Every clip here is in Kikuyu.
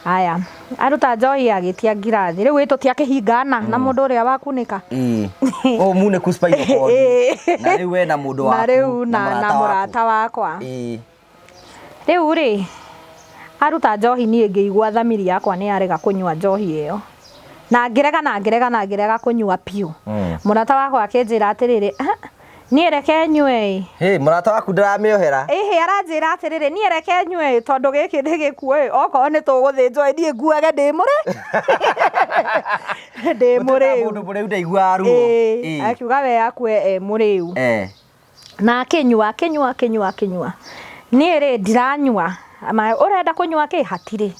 Aya, aruta njohi agĩtia ngirathi. Rĩu ĩ tũtiakĩhingana na mũndũ ũrĩa wakunĩka. Ĩĩ. Ũũ munĩku spinal cord. Ĩĩ. Na rĩu we na mũndũ waku. Na rĩu na na mũrata wakwa. Ĩĩ. Rĩu rĩ, aruta njohi niĩ ngĩigua thamiri yakwa nĩ yarega kũnyua njohi ĩyo. Na ngĩrega na ngĩrega na ngĩrega kũnyua piũ. Mũrata wakwa akĩnjĩra atĩrĩrĩ, "Ah, niĩ reke nyue ĩ." Hĩ, mũrata waku ndaramĩohera. Ĩhĩ aranjĩra atĩrĩrĩ, niĩ reke nyue ĩ, tondũ gĩkĩ nĩ gĩkuũ ĩ, okorwo nĩ tũgũthĩnjwo ĩ, niĩ nguage ndĩ mũrĩ ndĩ Gũtirĩ na mũrĩu. mũndũ mũrĩu ndaiguaga ruo. Ĩĩ, Ĩĩ. akiuga we akue e mũrĩu. Eh. Na akĩnyua akĩnyua akĩnyua akĩnyua. Niĩ rĩ ndiranyua, maĩ ũrenda kũnyua kĩ? Hatirĩ.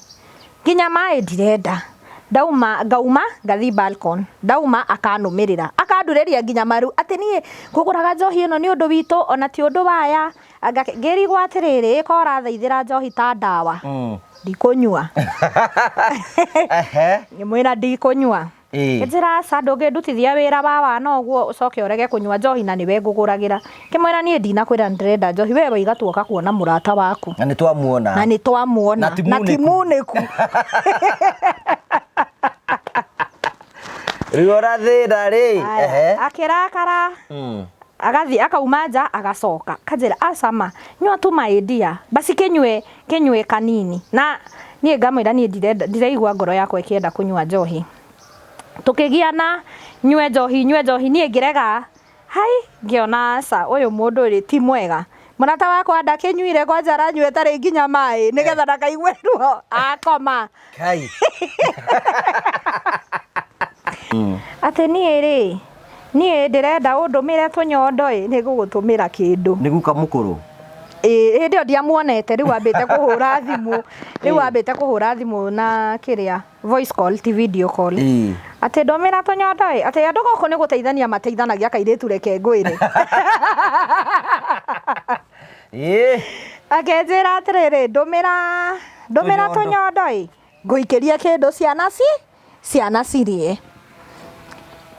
Nginya maĩ ndirenda. Ndauma ngauma ngathiĩ balcony, ndauma akanũmĩrĩra, akandurĩria nginya maru atĩ niĩ ngũgũraga njohi ĩno nĩ ũndũ witũ ona ti ũndũ wa aya. Ngĩrigwo atĩrĩrĩ, ĩ korwo ũrathaithĩra njohi ta ndawa, ndikũnyua. Ngĩmwĩra ndikũnyua. Ĩĩ. Ngĩnjĩra aca ndũngĩndutithia wĩra wa wana ũguo ũcoke ũrege kũnyua njohi na nĩwe ngũgũragĩra. Ngĩmwĩra niĩ ndinakwĩra nĩndĩrenda njohi we waiga tuoka kuona mũrata waku. Na nĩ twamuona. Na nĩ twamuona. Na ti Na ti munĩku. munĩku. Rĩu ona thĩna rĩ. Ehe. Akĩrakara. Agathiĩ akauma nja agacoka. Akanjĩra aca ma, nyua tu maĩ dear. Basi kĩnyue kĩnyue kanini. Na niĩ ngamwĩra niĩ ndirenda ndiraigua ngoro yakwa ĩkĩenda kũnyua njohi. Tũkĩgiana nyue njohi nyue njohi niĩ ngĩrega. Hai ngĩona aca ũyũ mũndũ rĩ ti mwega. Mũrata wakwa ndakĩnyuire kwanja aranyua ĩtarĩ nginya maĩ nĩgetha ndakaigue ruo akoma. Kai. Atĩ niĩ rĩ, niĩ ndĩrenda ũndũmĩre tũnyondo ĩ, nĩ ngũgũtũmĩra kĩndũ. Nĩ guka mũkũrũ? Ĩĩ, hĩndĩ ĩyo ndiamuonete rĩu ambĩte kũhũra thimũ, rĩu ambĩte kũhũra thimũ na kĩrĩa voice call ti video call. Ĩĩ. Atĩ ndũmĩra tũnyondo ĩ, atĩ andũ gũkũ nĩ gũteithania mateithanagia kairĩtu reke ngwĩre. Ĩĩ. Akĩnjĩra atĩrĩrĩ, ndũmĩra ndũmĩra Tũnyondo. tũnyondo ĩ, ngũikĩrie kĩndũ ciana ci ciana cirĩe.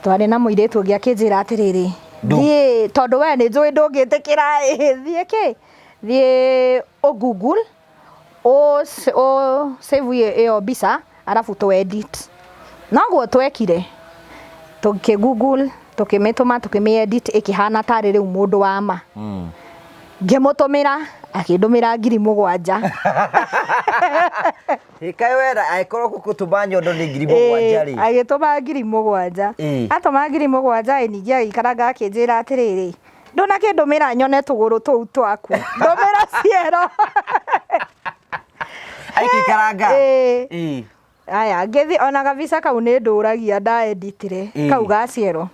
Twarĩ na mũirĩtu ũngĩ akĩnjĩra atĩrĩrĩ, thiĩ tondũ we nĩ njũĩ ndũngĩtĩkĩra ĩ, thiĩ kĩ, thiĩ ũ google ũ save ĩyo mbica arabu tũ edit. Noguo twekire, tũkĩ google tũkĩmĩtũma tũkĩmĩ edit ĩkĩhana tarĩ rĩu mũndũ wa ma. Ngĩmũtũmĩra akĩndũmĩra 7,000. Ĩ kaĩ wera angĩkorwo gũgũtũma nyondo nĩ 7,000 rĩ. Agĩtũma 7,000. Atũma 7,000 ĩ ningĩ agĩikaranga akĩnjĩra atĩrĩrĩ, ndũnakĩndũmĩra nyone tũgũrũ tũu twaku, ndũmĩra ciero. Agĩikaranga? Ĩĩ. Aya, ngĩthiĩ ona gabica kau nĩ ndũragia nda editire kau ga ciero.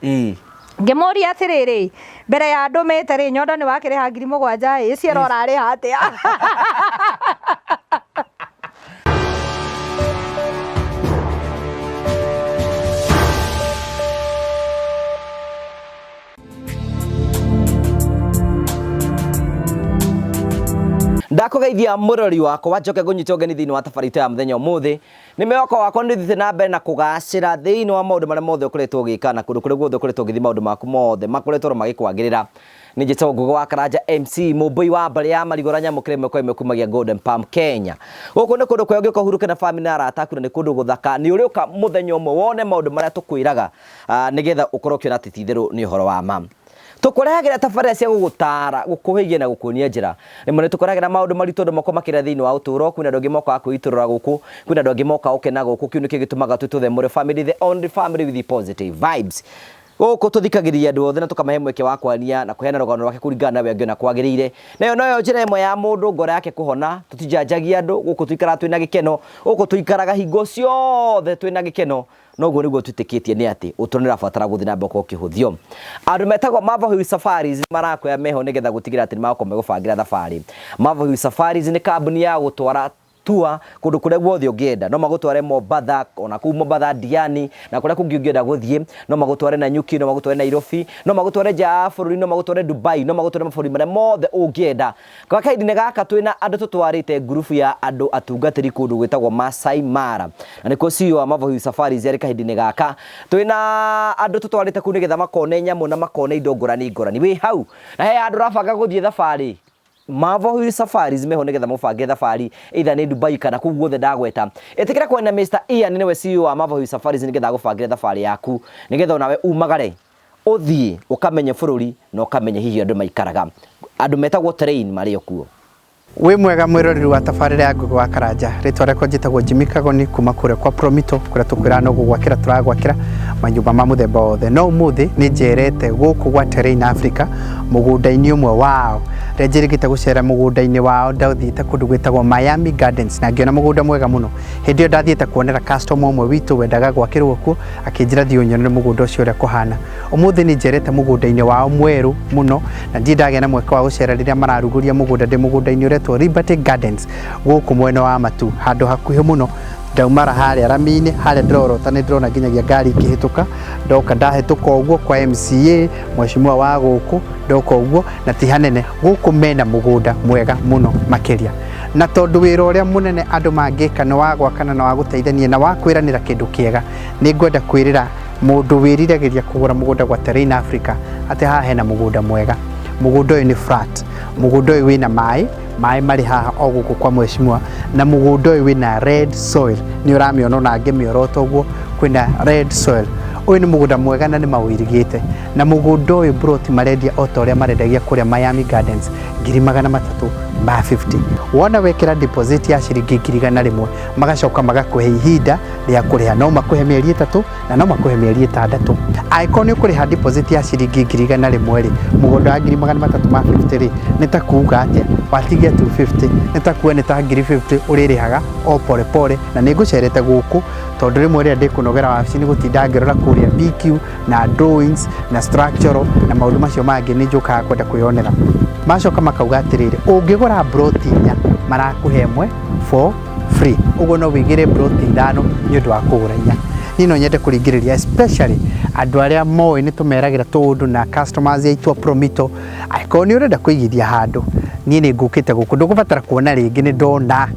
Ngĩmũria atĩrĩrĩ, mbere ya ndũmĩte rĩ, nyondo nĩ wakĩrĩha 7,000 ĩ, ciero ũrarĩha atĩa? Ndakũgeithia mũrori wakwa njoke ngũnyite ũgeni thĩinĩ wa tabarĩra itũ ya mũthenya ũmũthĩ. Nĩ mwĩhoko wakwa nĩ ũthiĩte na mbere na kũgacĩra thĩinĩ wa maũndũ marĩa mothe ũkoretwo ũgĩka na kũndũ kũrĩa guothe ũkoretwo ũgĩthiĩ maũndũ maku mothe makoretwo oro magĩkwagĩrĩra. Nĩ njĩtagwo Ngũgĩ wa Karanja MC mũmbũi wa mbarĩ ya Marigũ na nyamũkĩra ĩmwe kwa ĩmwe kumagia Golden Palm Kenya. Gũkũ nĩ kũndũ kwega ũngĩũka ũhurũke na famĩlĩ na arata aku na nĩ kũndũ gũthaka. Nĩ ũrĩũka mũthenya ũmwe wone maũndũ marĩa tũkwĩraga nĩgetha ũkorwo ũkĩona atĩ ti itherũ nĩ ũhoro wa ma. Tũkũrehagĩra tabarĩra cia gũgũtaara, gũkũhĩgia na gũkuonia njĩra. Rĩmwe nĩ tũkũrehagĩra maũndũ maritũ andũ makoragwo makĩrĩa thĩinĩ wa ũtũũro. Kwĩna andũ angĩ mokaga kwĩitũrũra gũkũ, kwĩna andũ angĩ mokaga gũkena gũkũ. Kĩu nĩkĩo gĩtũmaga twĩtwo The Mũrĩo Family, the only family with positive vibes. Gũkũ tũthikagĩrĩria andũ othe na tũkamahe mweke wa kwaria na kũheana rũgano rwake kũringana na ũrĩa angĩona kwagĩrĩire. Na ĩyo noyo njĩra ĩmwe ya mũndũ ngoro yake kũhona. Tũtijanjagia andũ, gũkũ tũikaraga twĩna gĩkeno, gũkũ tũikaraga hingo ciothe twĩna gĩkeno. Na ũguo nĩguo twĩtĩkĩtie nĩ atĩ ũtũũro nĩ ũrabatara gũthiĩ na mbere gũkorwo ũkĩhũthio. Andũ metagwo Marvel Hill Safaris nĩ marakwĩra meho nĩgetha gũtigĩrĩra atĩ nĩ magũkorwo magĩgũbangĩra thabarĩ. Marvel Hill Safaris nĩ kambuni ya gũtwara tour kũndũ kũrĩa guothe ũngĩenda. No magũtware Mombatha, ona kũu Mombatha Diani, na kũrĩa kũngĩ ũngĩenda gũthiĩ. No magũtware Nanyuki, no magũtware Nairobi, no magũtware nja ya bũrũri, no magũtware Dubai, no magũtware mabũrũri marĩa mothe ũngĩenda. Gwa kahinda-inĩ gaka twĩna andũ tũtwarĩte ngurubu ya andũ atungatĩri kũndũ gwĩtagwo Masai Mara na nĩkuo CEO wa Mavohiu Safaris arĩ kahinda-inĩ gaka. Twĩna andũ tũtwarĩte kũu nĩgetha makone nyamũ na makone indo ngũrani ngũrani. Wĩ hau na he handũ ũrabanga gũthiĩ thabarĩ? Marvel Hill Safaris meho nigetha mubange thabari either nĩ Dubai kana kũu guothe ndagweta. Ĩtĩkĩra kwaria na Mr Ian nĩwe CEO wa Marvel Hill Safaris nigetha agũbangĩre thabarĩ yaku nigetha onawe umagare ũthiĩ ũkamenye bũrũri na ũkamenye hihi andũ maikaraga andũ metagwo terrain marĩ o kuo. Wĩ mwega mwĩroreri wa tabarĩra ya Ngũgĩ wa Karanja. Rĩtwa rĩakwa njĩtagwo Jimmy Kagoni kuma kũrĩa kwa Promito kũrĩa tũkwĩraga no gũgwakĩra tũragwakĩra manyũmba ma mũthemba wothe. No ũmũthĩ nĩ njerete gũkũ gwa Terrain Africa mũgũnda-inĩ ũmwe wao. Rĩrĩa njĩrĩgĩte gũcera mũgũnda-inĩ wao ndathiĩte kũndũ gwĩtagwo Miami Gardens na ngĩona mũgũnda mwega mũno. Hĩndĩ ĩyo ndathiĩte kuonera customer ũmwe witũ wendaga gwakĩrwo kuo akĩnjĩra thiĩ ũnyonere mũgũnda ũcio ũrĩa kũhana. Ũmũthĩ nĩ njerete mũgũnda-inĩ wao mwerũ mũno na ndirĩ ndagĩa na mweke wa gũcera rĩrĩa mararugũria mũgũnda. Ndĩ mũgũnda-inĩ ũretwo Liberty Gardens gũkũ mwena wa Matu, handũ hakuhĩ mũno. Ndaumara harĩa rami-inĩ harĩa ndĩrorota nĩ ndĩrona nginyagia ngari ikĩhĩtũka. Ndoka ndahĩtũka ũguo kwa MCA mheshimiwa wa gũkũ, ndoka ũguo na ti hanene. Gũkũ mena mũgũnda mwega mũno makĩria, na tondũ wĩra ũrĩa mũnene andũ mangĩka nĩ wa gwakana na wa gũteithania na wa kwĩranĩra kĩndũ kĩega, nĩ ngwenda kwĩrĩra mũndũ wĩriragĩria kũgũra mũgũnda gwa Terrain Africa atĩ haha hena mũgũnda mwega. Mũgũnda ũyũ nĩ flat, mũgũnda ũyũ wĩna maĩ, maĩ marĩ haha o gũkũ kwa mheshimiwa, na mũgũnda ũyũ wĩna red soil, nĩ ũramĩona ona ngĩmĩorota ũguo kwĩna red soil. Ũyũ nĩ mũgũnda mwega na nĩ maũirigĩte, na mũgũnda ũyũ broti marendia o ta ũrĩa marendagia kũrĩa Miami Gardens, 350,000. Wona wekĩra deposit ya ciringi 100,000, magacoka magakũhe ihinda rĩa kũrĩha, no makũhe mĩeri 3 na no makũhe mĩeri 6. Angĩkorwo nĩ ũkũrĩha deposit ya ciringi 100,000 rĩ, mũgũnda wa 350,000 rĩ, nĩ ta kuga atĩa? Watigia 250, nĩ ta kuga nĩ ta 50,000 ũrĩrĩhaga o pole pole. Na nĩ ngũcerete gũkũ tondũ rĩmwe rĩrĩa ndĩkũnogera wabici nĩ gũtinda ngĩrora kũrĩa BQ na drawings na structural na maũndũ macio mangĩ, nĩ njũkaga kwenda kwĩyonera. Macoka makauga atĩrĩrĩ, ũngĩgũra broti 4 marakũhe ĩmwe for free, ũguo no wĩigĩre broti 5 nĩ ũndũ wa kũgũra 4. Niĩ no nyende kũringĩrĩria especially andũ arĩa moĩ nĩ tũmeragĩra tũũndũ na customers aitũ a Promito, angĩkorwo nĩ ũrenda kũigithia handũ, niĩ nĩ ngũkĩte gũkũ, ndũgũbatara kuona rĩngĩ, nĩ ndona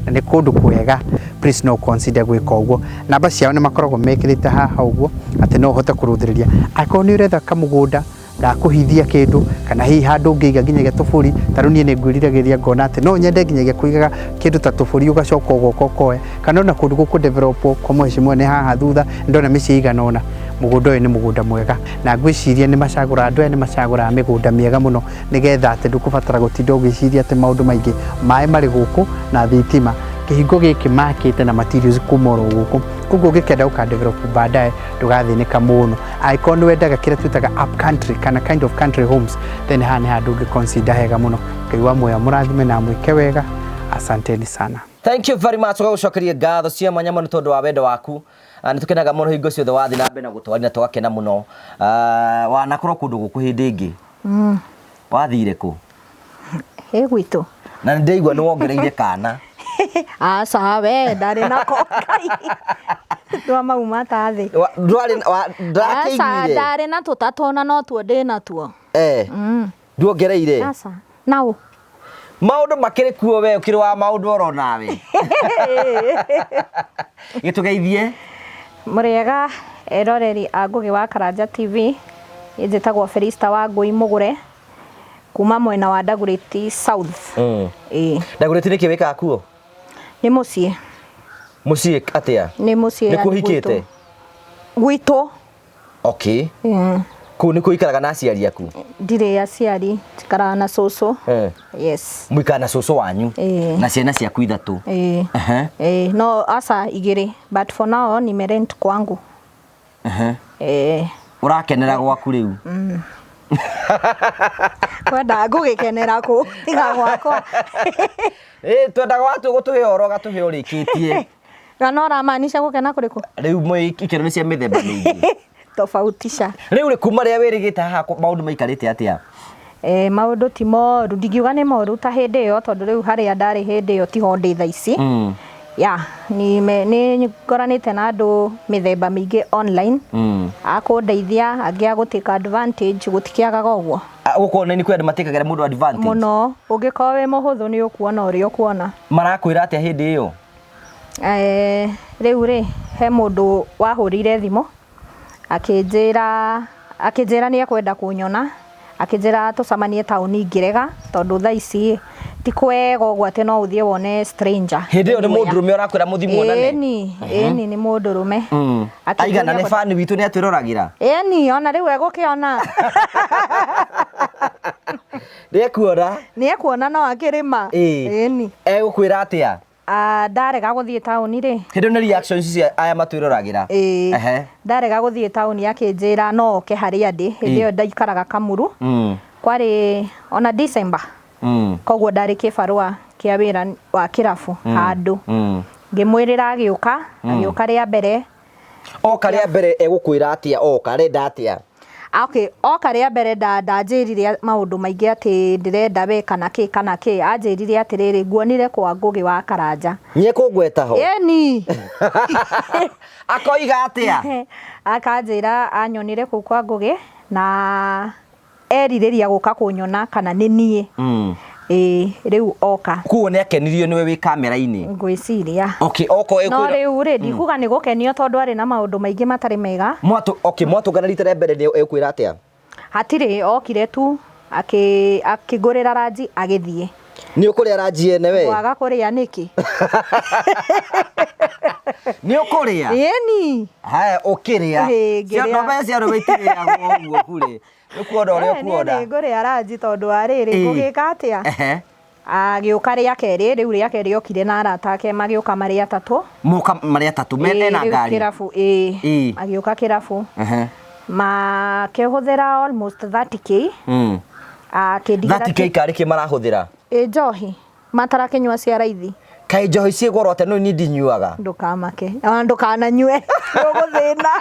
na nĩ kũndũ kwega, please no consider gwĩka ũguo. Namba ciao nĩ makoragwo mekĩrĩte haha ũguo atĩ no ũhote kũrũthĩrĩria. Angĩkorwo nĩ ũretha kamũgũnda ga kũhithia kĩndũ kana hihi handũ ũngĩiga nginyagia tũbũri, ta rĩu niĩ nĩ ngwĩriragĩria ngona atĩ no nyende nginyagia kũigaga kĩndũ ta tũbũri ũgacoka ũgoka ũkoya, kana ona kũndũ gũkũ develop kwa mheshimiwa nĩ haha thutha ndona mĩciĩ igana ũna. Mũgũnda ũyũ nĩ mũgũnda mwega na ngwĩciria nĩ macagũraga, andũ aya nĩ macagũraga mĩgũnda mĩega mũno nĩgetha atĩ ndũkũbatara gũtinda ũgĩciria atĩ maũndũ maingĩ. Maĩ marĩ gũkũ na thitima, kĩhingo gĩkĩ makĩte na materials kuma oro gũkũ, koguo ũngĩkenda gũka develop baadaye ndũgathĩnĩka mũno. Angĩkorwo nĩ wendaga kĩrĩa twĩtaga up country kana kind of country homes, then haha nĩ handũ ũngĩ consider hega mũno. Ngai wa muoyo amũrathime na amwĩke wega. Asanteni sana. Thank you very much. Ũgagũcokeria ngatho cia mwanya mũno tondũ wa wendo waku. Nĩ tũkenaga mũno hingo ciothe wathiĩ na mbere na gũtwarĩ na tũgakena mũno. Wanakorwo kũndũ gũkũ hĩndĩ ĩngĩ? Wathire kũ? Ĩ gwitũ. Na nĩ ndĩraigua nĩ wongereire kana. Aca we ndarĩ nako Ngai. Twa mau matathĩ. Ndwarĩ ndakĩiguire. Aca ndarĩ na tũtatũ na no tuo ndĩ natuo. Nduongereire? Aca. Nau. Maũndũ makĩrĩ kuo we ũkĩrĩ wa maũndũ oro nawe. Gĩtũgeithie. Mũrĩega eroreri a Ngũgĩ wa Karanja TV. Njĩtagwo Felista wa Ngũi Mũgũre kuma mwena wa Dagoretti South. Ĩĩ. Dagoretti nĩkĩ wĩkaga kuo? Nĩ mũciĩ. Mũciĩ atĩa? Nĩ mũciĩ. Nĩ kuo ũhikĩte? Gwitũ. Okay. Kũu nĩkuo ũikaraga na aciari aku? Ndirĩ aciari, njikaraga na cũcũ. Yes. Mũikaraga na cũcũ wanyu na ciana ciaku 3? Ĩĩ. No aca 2, but for now nimerent kwangu. Ũrakenera gwaku rĩu? Kwenda ngũgĩkenera kũ tiga gwakwa. Twendaga watu gũtũhe ũhoro ũgatũhe ũrĩkĩtie. Kana ũramaanisha gũkena kũrĩkũ? Rĩu ikeno nĩ cia mĩthemba mĩingĩ. Tofautisha. Rĩu rĩ, kuma rĩrĩa wĩrĩgĩte haha maũndũ maikarĩte atĩa? Maũndũ ti moru, ndingiuga nĩ moru ta hĩndĩ ĩyo tondũ rĩu harĩa ndarĩ hĩndĩ ĩyo tiho ndĩ thaa ici. Ya, nĩ ngoranĩte na andũ mĩthemba mĩingĩ online. A kũndeithia, angĩ a gũ take advantage, gũtikĩagaga ũguo. Gũkũ online kwĩ andũ matekagĩra mũndũ advantage? Mũno, ũngĩkorwo wĩ mũhũthũ nĩ ũkuona ũrĩa ũkuona. Marakwĩra atĩa hĩndĩ ĩyo? Rĩu rĩ, he mũndũ wahũrĩire thimũ, akĩnjĩra nĩ ekwenda kũnyona, Akĩnjĩra tũcemanie taũni, ngĩrega tondũ thaa ici ti kwega ũguo atĩ no ũthiĩ wone stranger. Hĩndĩ ĩyo nĩ mũndũrũme ũrakwĩra mũthi muonane? Ĩni, ĩni, nĩ mũndũrũme. Akĩnjũria. Aigana nĩ bani witũ nĩ atwĩroragĩra? Ĩni, ona rĩu egũkĩona. Nĩ ekuona. Nĩ ekuona, no akĩrĩma. Ĩni. Egũkwĩra atĩa? Ah, ndarega gũthiĩ taũni rĩ. Hĩndĩ ĩyo nĩ reactions cia aya matwĩroragĩra. Ĩĩ. Ndarega gũthiĩ taũni, akĩnjĩra no oke harĩa ndĩ. Hĩndĩ ĩyo ndaikaraga Kamuru. Kwarĩ ona December. Koguo ndarĩ kĩbarũa kĩa wĩra wa kĩrabu handũ. Ngĩmwĩrĩra, agĩũka, agĩũka rĩa mbere. Oka rĩa mbere egũkwĩra atĩa? Oka arenda atĩa? Ah, okay, oka rĩa mbere ndanjĩrire maũndũ maingĩ atĩ ndĩrenda we kana kĩ kana kĩ. Anjĩrire atĩrĩrĩ, nguonire kwa Ngũgĩ wa Karanja. Nĩekũngweta ho? Ĩni. Akoiga atĩa? Akanjĩra anyonire kũu kwa Ngũgĩ na erirĩria gũka kũnyona kana nĩ niĩ. Ĩĩ, rĩu oka. Koguo nĩ akenirio nĩwe wĩ kamera-inĩ? Ngwĩciria. Okay, oko No ĩkwĩra rĩu rĩ, ndikuga nĩ gũkenio tondũ arĩ na maũndũ maingĩ matarĩ mega. Mwatũ, okay, mwatũngana rita rĩa mbere nĩ egũkwĩra atĩa? Hatirĩ, okire tu akĩngũrĩra ranji agĩthiĩ. Nĩ ũkũrĩa ranji ene we? Waga kũrĩa nĩkĩ? Nĩ ũkũrĩa? Ĩni. Haya, ũkĩrĩa. Ĩĩ, ngĩrĩa. Cia mbeca cia arũme itirĩagwo ũguo burĩ. Nĩ kuona ũrĩa Niĩ ũkuona. nĩ ngũrĩa ranji tondũ wa rĩrĩ, ngũgĩka atĩa? Agĩũka rĩa kerĩ, rĩu rĩa kerĩ okire na arata ake, magĩũka marĩ atatũ. Moka marĩ atatũ Ĩĩ, mena rĩu ngari? Kĩrabu, ĩĩ. Agĩũka kĩrabu. Makĩhũthĩra almost 30K. Akĩndigĩra. 30K karĩ kĩ marahũthĩra? Ĩ njohi matarakĩnyua cia raithi. Kaĩ njohi ciĩ goro atĩa? No niĩ ndinyuaga. Ndũkamake ona ndũkananyue, ũgũthĩna.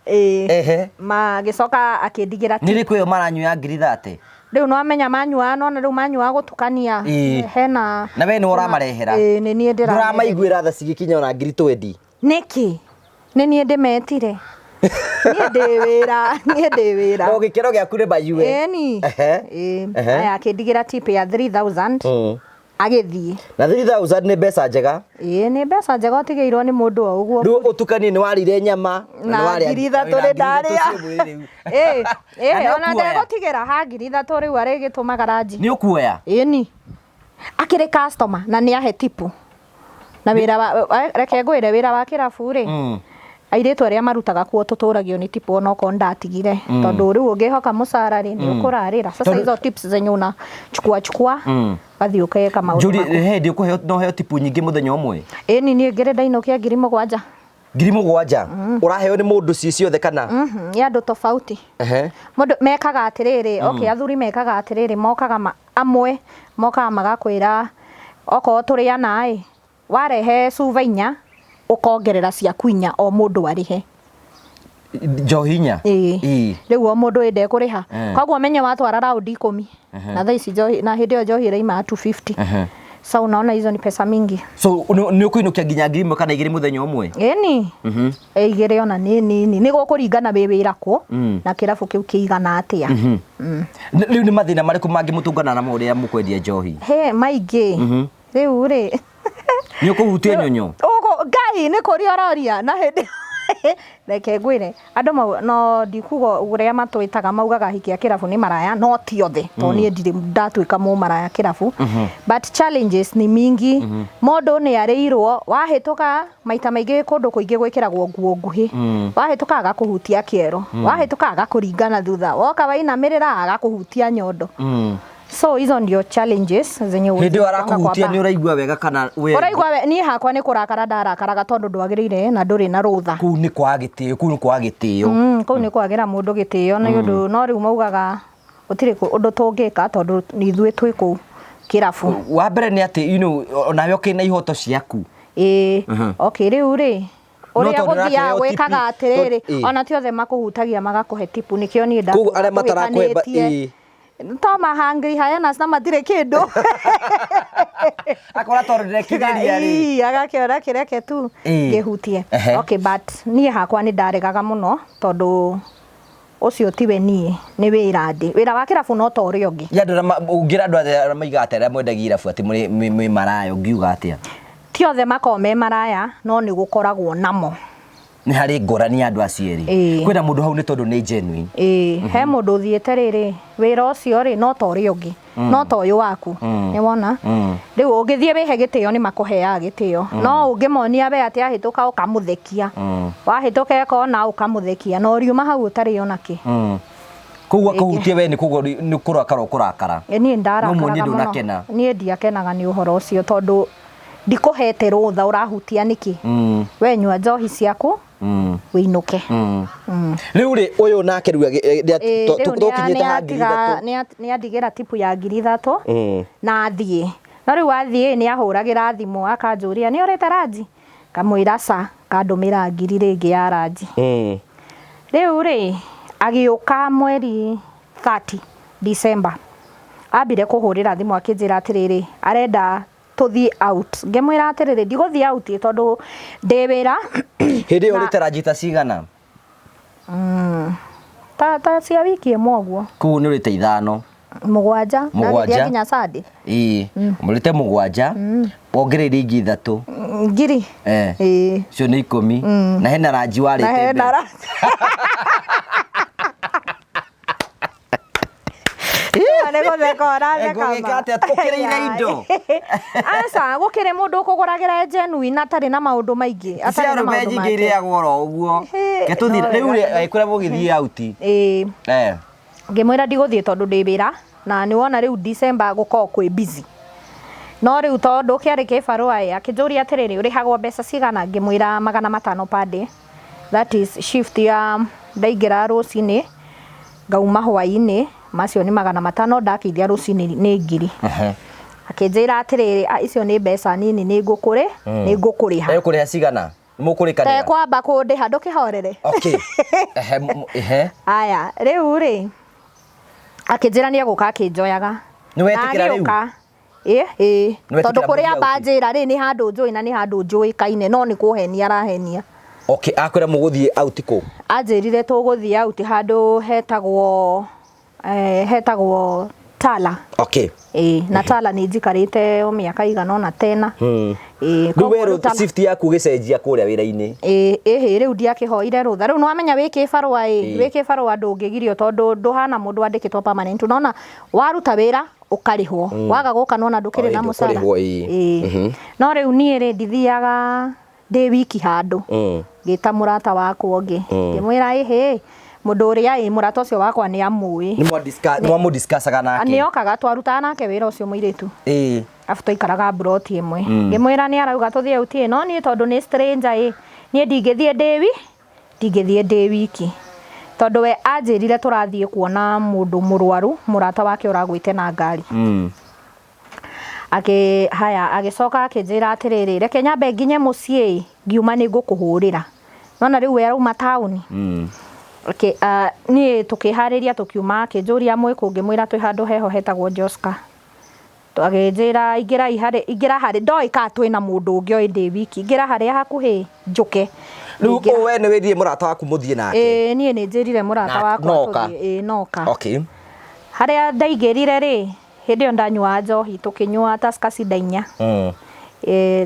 Ĩĩ. Magĩcoka akĩndigĩra. Nĩ rĩkũ ĩyo maranyua ya ngiri 30? Rĩu no amenya manyuaga, nona rĩu manyuaga gũtukania. Hena. Na we nĩ ũramarehera? Ĩĩ, nĩ niĩ ndĩra. Ndũramaiguĩra tha cigĩkinya ona ngiri 20? Nĩkĩ? Nĩ niĩ ndĩmetire, niĩ ndĩ wĩra, niĩ ndĩ wĩra. No gĩkĩro gĩaku nĩ mayue. Ĩni. Ĩĩ. Aya, akĩndigĩra tip ya 3000 agĩthiĩ. Na 3000 nĩ mbeca njega. Ĩĩ, nĩ mbeca njega ũtigĩirwo nĩ mũndũ o ũguo. Rĩu ũtukanie nĩ warĩire nyama na nĩ warĩa ngiri ithatũ na nĩ ngiri ithatũ ndarĩa. ciĩ mwĩrĩ rĩu. Ĩĩ. Na nĩ Ĩĩ, ona ũkuoya? ndegũtigĩra ha 3000 rĩu arĩgĩtũmaga ranji. Nĩ ũkuoya? Ĩni, akĩrĩ customer na nĩ ahe tipu na wĩra wa reke ngwĩre, wĩra wa kĩrabu rĩ, airĩtu arĩa marutaga kuo tũtũragio nĩ tipu, onokorwo ndatigire, tondũ rĩu ũngĩhoka mũcara rĩ, nĩ ũkũrarĩra. Sasa hizo tips zenye unachukua chukua, ũgathiĩ ũkeka maũndũ Njũrie, maku. he hĩndĩ ũkũheo, no heo tipu nyingĩ mũthenya ũmwe? Ĩni, niĩ ngĩrĩ ndainũkia 7000. 7000 ũraheo nĩ mũndũ ciĩ ciothe kana? Nĩ andũ tofauti. Mũndũ mekaga atĩrĩrĩ, okay, athuri mekaga atĩrĩrĩ, mokaga amwe mokaga magakwĩra okorwo tũrĩ ana ĩ, warehe cuba inya, ũkongerera ciaku inya, o mũndũ arĩhe. Njohi inya? Ĩĩ. Rĩu o mũndũ ĩ ndekũrĩha. Koguo menye watwara raundi 10 na thaa ici njohi, na hĩndĩ ĩyo njohi ĩraima 250. So unaona hizo ni pesa mingi. So nĩ ũkũinũkia nginya 1000 kana 2 mũthenya ũmwe? Ĩni. 2 ona nĩ nini, nĩ gũkũringana wĩ wĩra kũ na kĩrabu kĩu kĩigana atĩa. Rĩu nĩ mathĩna marĩkũ mangĩ mũtũngana namo rĩrĩa mũkwendia njohi? He maingĩ. Rĩu rĩ, Nĩ ũkũhutia nyonyo? Ũguo Ngai nĩ kũria ũroria na hĩndĩ, reke ngwĩre andũ no ndikuga ũrĩa matwĩtaga, maugaga hiki a kĩrabu nĩ maraya, no ti othe, tondũ niĩ ndirĩ ndatuĩka mũmaraya kĩrabu, but challenges ni mingi. Mũndũ nĩ arĩirwo wahĩtũka maita maingĩ, kũndũ kũingĩ gwĩkĩragwo nguo nguhĩ, wahĩtũka agakũhutia kĩero, wahĩtũka agakũringa na thutha, woka wainamĩrĩra agakũhutia nyondo. So hizo ndio challenges zenye Hĩndĩ ĩyo zinakuanga kwa arakũhutia bar. nĩ ũraigua wega kana we? Ũraigua we, niĩ hakwa nĩ kũrakara ndarakaraga tondũ ndwagĩrĩire na ndũrĩ na rũtha. Kũu nĩ kwaga gĩtĩo, kũu nĩ kwaga gĩtĩo. Kũu nĩ kwagĩra mũndũ gĩtĩo, nĩ ũndũ no rĩu maugaga gũtirĩ ũndũ tũngĩka tondũ nĩ ithuĩ twĩ kũu kĩrabu. Wa mbere nĩ atĩ onawe ũkĩrĩ na ihoto ciaku. Ĩĩ. Okay, rĩu rĩ, No ũrĩa tondũ gũthiaga ũrakĩheo gwĩkaga tipu, atĩrĩrĩ, ona ti othe makũhutagia magakũhe tipu, nĩkĩo niĩ Koguo arĩa matarakũhe ndatũhĩtanĩtie. To ma hungry hyenas na matirĩ kĩndũ. Akora tondũ ndĩrekinyĩria rĩ. Ii, agakĩona kĩreke tu ngĩhutie. Okay, but niĩ hakwa nĩ ndaregaga mũno tondũ ũcio tiwe niĩ, nĩ wĩra ndĩ. Wĩra wa kĩrabu no ta ũrĩa ũngĩ. Ya andũ arĩa ũngĩra andũ arĩa maigaga atĩ arĩa mwendagia irabu atĩ mwĩ maraya, ũngiuga atĩa? Ti othe makoragwo me maraya, no nĩ gũkoragwo namo. Nĩ harĩ ngũrani ya andũ acio erĩ. Ĩĩ. Kwĩna mũndũ hau nĩ tondũ nĩ genuine. Ĩĩ, he mũndũ ũthiĩte rĩrĩ wĩra ũcio rĩ no ta ũrĩa ũngĩ no ta ũyũ waku nĩ wona rĩu ũngĩthiĩ wĩhe gĩtĩo nĩ makũheaga gĩtĩo no ũngĩmonia we atĩ ahĩtũka ũkamũthekia wahĩtũka eka ona ũkamũthekia na ũriuma hau ũtarĩ ona kĩ. Koguo akũhutie we nĩ kũgwa nĩ kũrakara ũkũrakara. Ĩ, niĩ No muonie ndarakaraga mũno. ndũnakena. Niĩ ndiakenaga nĩ ũhoro ũcio tondũ ndikũhete rũtha ũrahutia nĩkĩ. We nyua njohi ciaku wĩinũke. Rĩu rĩ ũyũ nake rĩu Ĩ, rĩu tũkinyĩte ha ngiri ithatũ. nĩ andigĩra tipu ya 3000 na athiĩ. No rĩu athiĩ nĩ ahũragĩra thimũ akanjũria nĩ ũrĩte ranji? Ngamwĩra ca, akandũmĩra ngiri rĩngĩ ya ranji. Rĩu rĩ agĩũka mweri 30 December ambire kũhũrĩra thimũ akĩnjĩra atĩrĩrĩ arenda tũthiĩ out. Ngĩmwĩra atĩrĩrĩ ndigũthiĩ out tondũ ndĩ wĩra. Hĩndĩ ĩyo ũrĩte ranji ta cigana? Ta cia wiki ĩmwe ũguo. Koguo nĩ ũrĩte ithano. Mũgwanja. Mũgwanja. Ndagĩthiĩ nginya Sunday. Ĩĩ. Ũrĩte mũgwanja, wongereire ingĩ ithatũ. Ngiri. Eh. Ĩĩ. Icio nĩ ikũmi. Na hena ranji warĩte Na hena mbere. ranji. Nĩ gũtheka ũratheka ma. Ngũgĩka atĩa tũkĩrĩire indo? Aca, gũkĩrĩ mũndũ ũkũgũragĩra genuine atarĩ na maũndũ maingĩ. Cia Atarĩ na arũme maũndũ nyingĩ make. irĩagwo oro ũguo. Ĩhĩ, Reke tũthiĩ no rĩu wega. rĩ kũrĩa mũgĩthiĩ out. Ĩĩ. Eh. Ngĩmwĩra ndigũthiĩ tondũ ndĩ wĩra na nĩ wona rĩu December gũkoragwo kwĩ busy. No rĩu tondũ kĩarĩ kĩbarũa ĩ, akĩnjũria atĩrĩrĩ ũrĩhagwo mbeca cigana? Ngĩmwĩra 500 per day. That is shift ya ndaingĩra rũcinĩ ngauma hwainĩ macio nĩ 500 ndakĩithia rũcinĩ nĩ ngiri. Akĩnjĩra atĩrĩrĩ "Ah, icio nĩ mbeca nini nĩ ngũkũrĩ nĩ ngũkũrĩha. Ekũrĩha cigana? Mũkũrĩkanĩra? Tekwamba kũndĩha ndũkĩhorere. Okay. Ehe, ehe. Aya, rĩu rĩ akĩnjĩra nĩ egũka akĩnjoyaga. Nĩ wetĩkĩra rĩu? Ĩ, ĩ. Nĩ wetĩkĩra Tondũ kũrĩa mũthiĩ out? amba njĩra rĩ nĩ handũ njũĩ na nĩ handũ njũĩkaine no nĩ kũhenia arahenia. Okay, akwĩra mũgũthiĩ out kũ? Anjĩrire tũgũthiĩ out handũ hetagwo hetagwo Tala. Okay. Ĩ, na Tala nĩ njikarĩte o mĩaka igana ũna tena. Ĩ, Rĩu koguo we rĩu Tala- shift yaku ũgĩcenjia kũrĩa wĩra-inĩ. Ĩ, ĩhĩ rĩu ndiakĩhoire rũtha rĩu nĩwamenya wĩ kĩbarũa ĩ wĩ kĩbarũa ndũngĩgirio tondũ ndũhana mũndũ wandĩkĩtwo permanent unaona waruta wĩra ũkarĩhwo waga gũka nona ndũkĩrĩ O, na ĩ, mũcara ndũkũrĩhwo, ĩ. Ĩ. No rĩu niĩ rĩ ndithiaga ndĩ wiki handũ ngĩta mũrata wakwa ũngĩ ngĩmwĩra ĩhĩ mũndũ ũrĩa ĩ mũrata ũcio wakwa nĩ amũĩ. Nĩ mwamũdiscussaga nake? Nĩ okaga twarutaga nake wĩra ũcio mũirĩtu. Ĩ. Arabu twaikaraga mburoti ĩmwe. Ngĩmwĩra nĩ arauga tũthiĩ out ĩ no niĩ tondũ nĩ stranger ĩ niĩ ndingĩthiĩ ndĩ wi ndingĩthiĩ ndĩ wiki. Tondũ we anjĩrire tũrathiĩ kuona mũndũ mũrwaru mũrata wake ũragwĩte na ngari. Akĩ haya agĩcoka akĩnjĩra atĩrĩrĩ reke nyambe nginye mũciĩ ĩ ngiuma nĩ ngũkũhũrĩra. Nona rĩu we arauma taũni. Niĩ tũkĩharĩria tũkiuma akĩnjũria mwĩ kũ ngĩmwĩra twĩ handũ heho hetagwo Joska. Agĩnjĩra ingĩrai harĩ ingĩra harĩ ndoĩ kana twĩna mũndũ ũngĩ oĩ ndĩ wiki ingĩra harĩa hakuhĩ njũke. Rĩu ũũ we nĩ wĩrire mũrata waku mũthiĩ nake? Ĩĩ niĩ nĩ njĩrire mũrata Na- wakwa noka. tũthiĩ ĩĩ noka. Okay. Harĩa ndaingĩrire rĩ hĩndĩ ĩyo ndanyuaga njohi tũkĩnyua Tusker cider inya.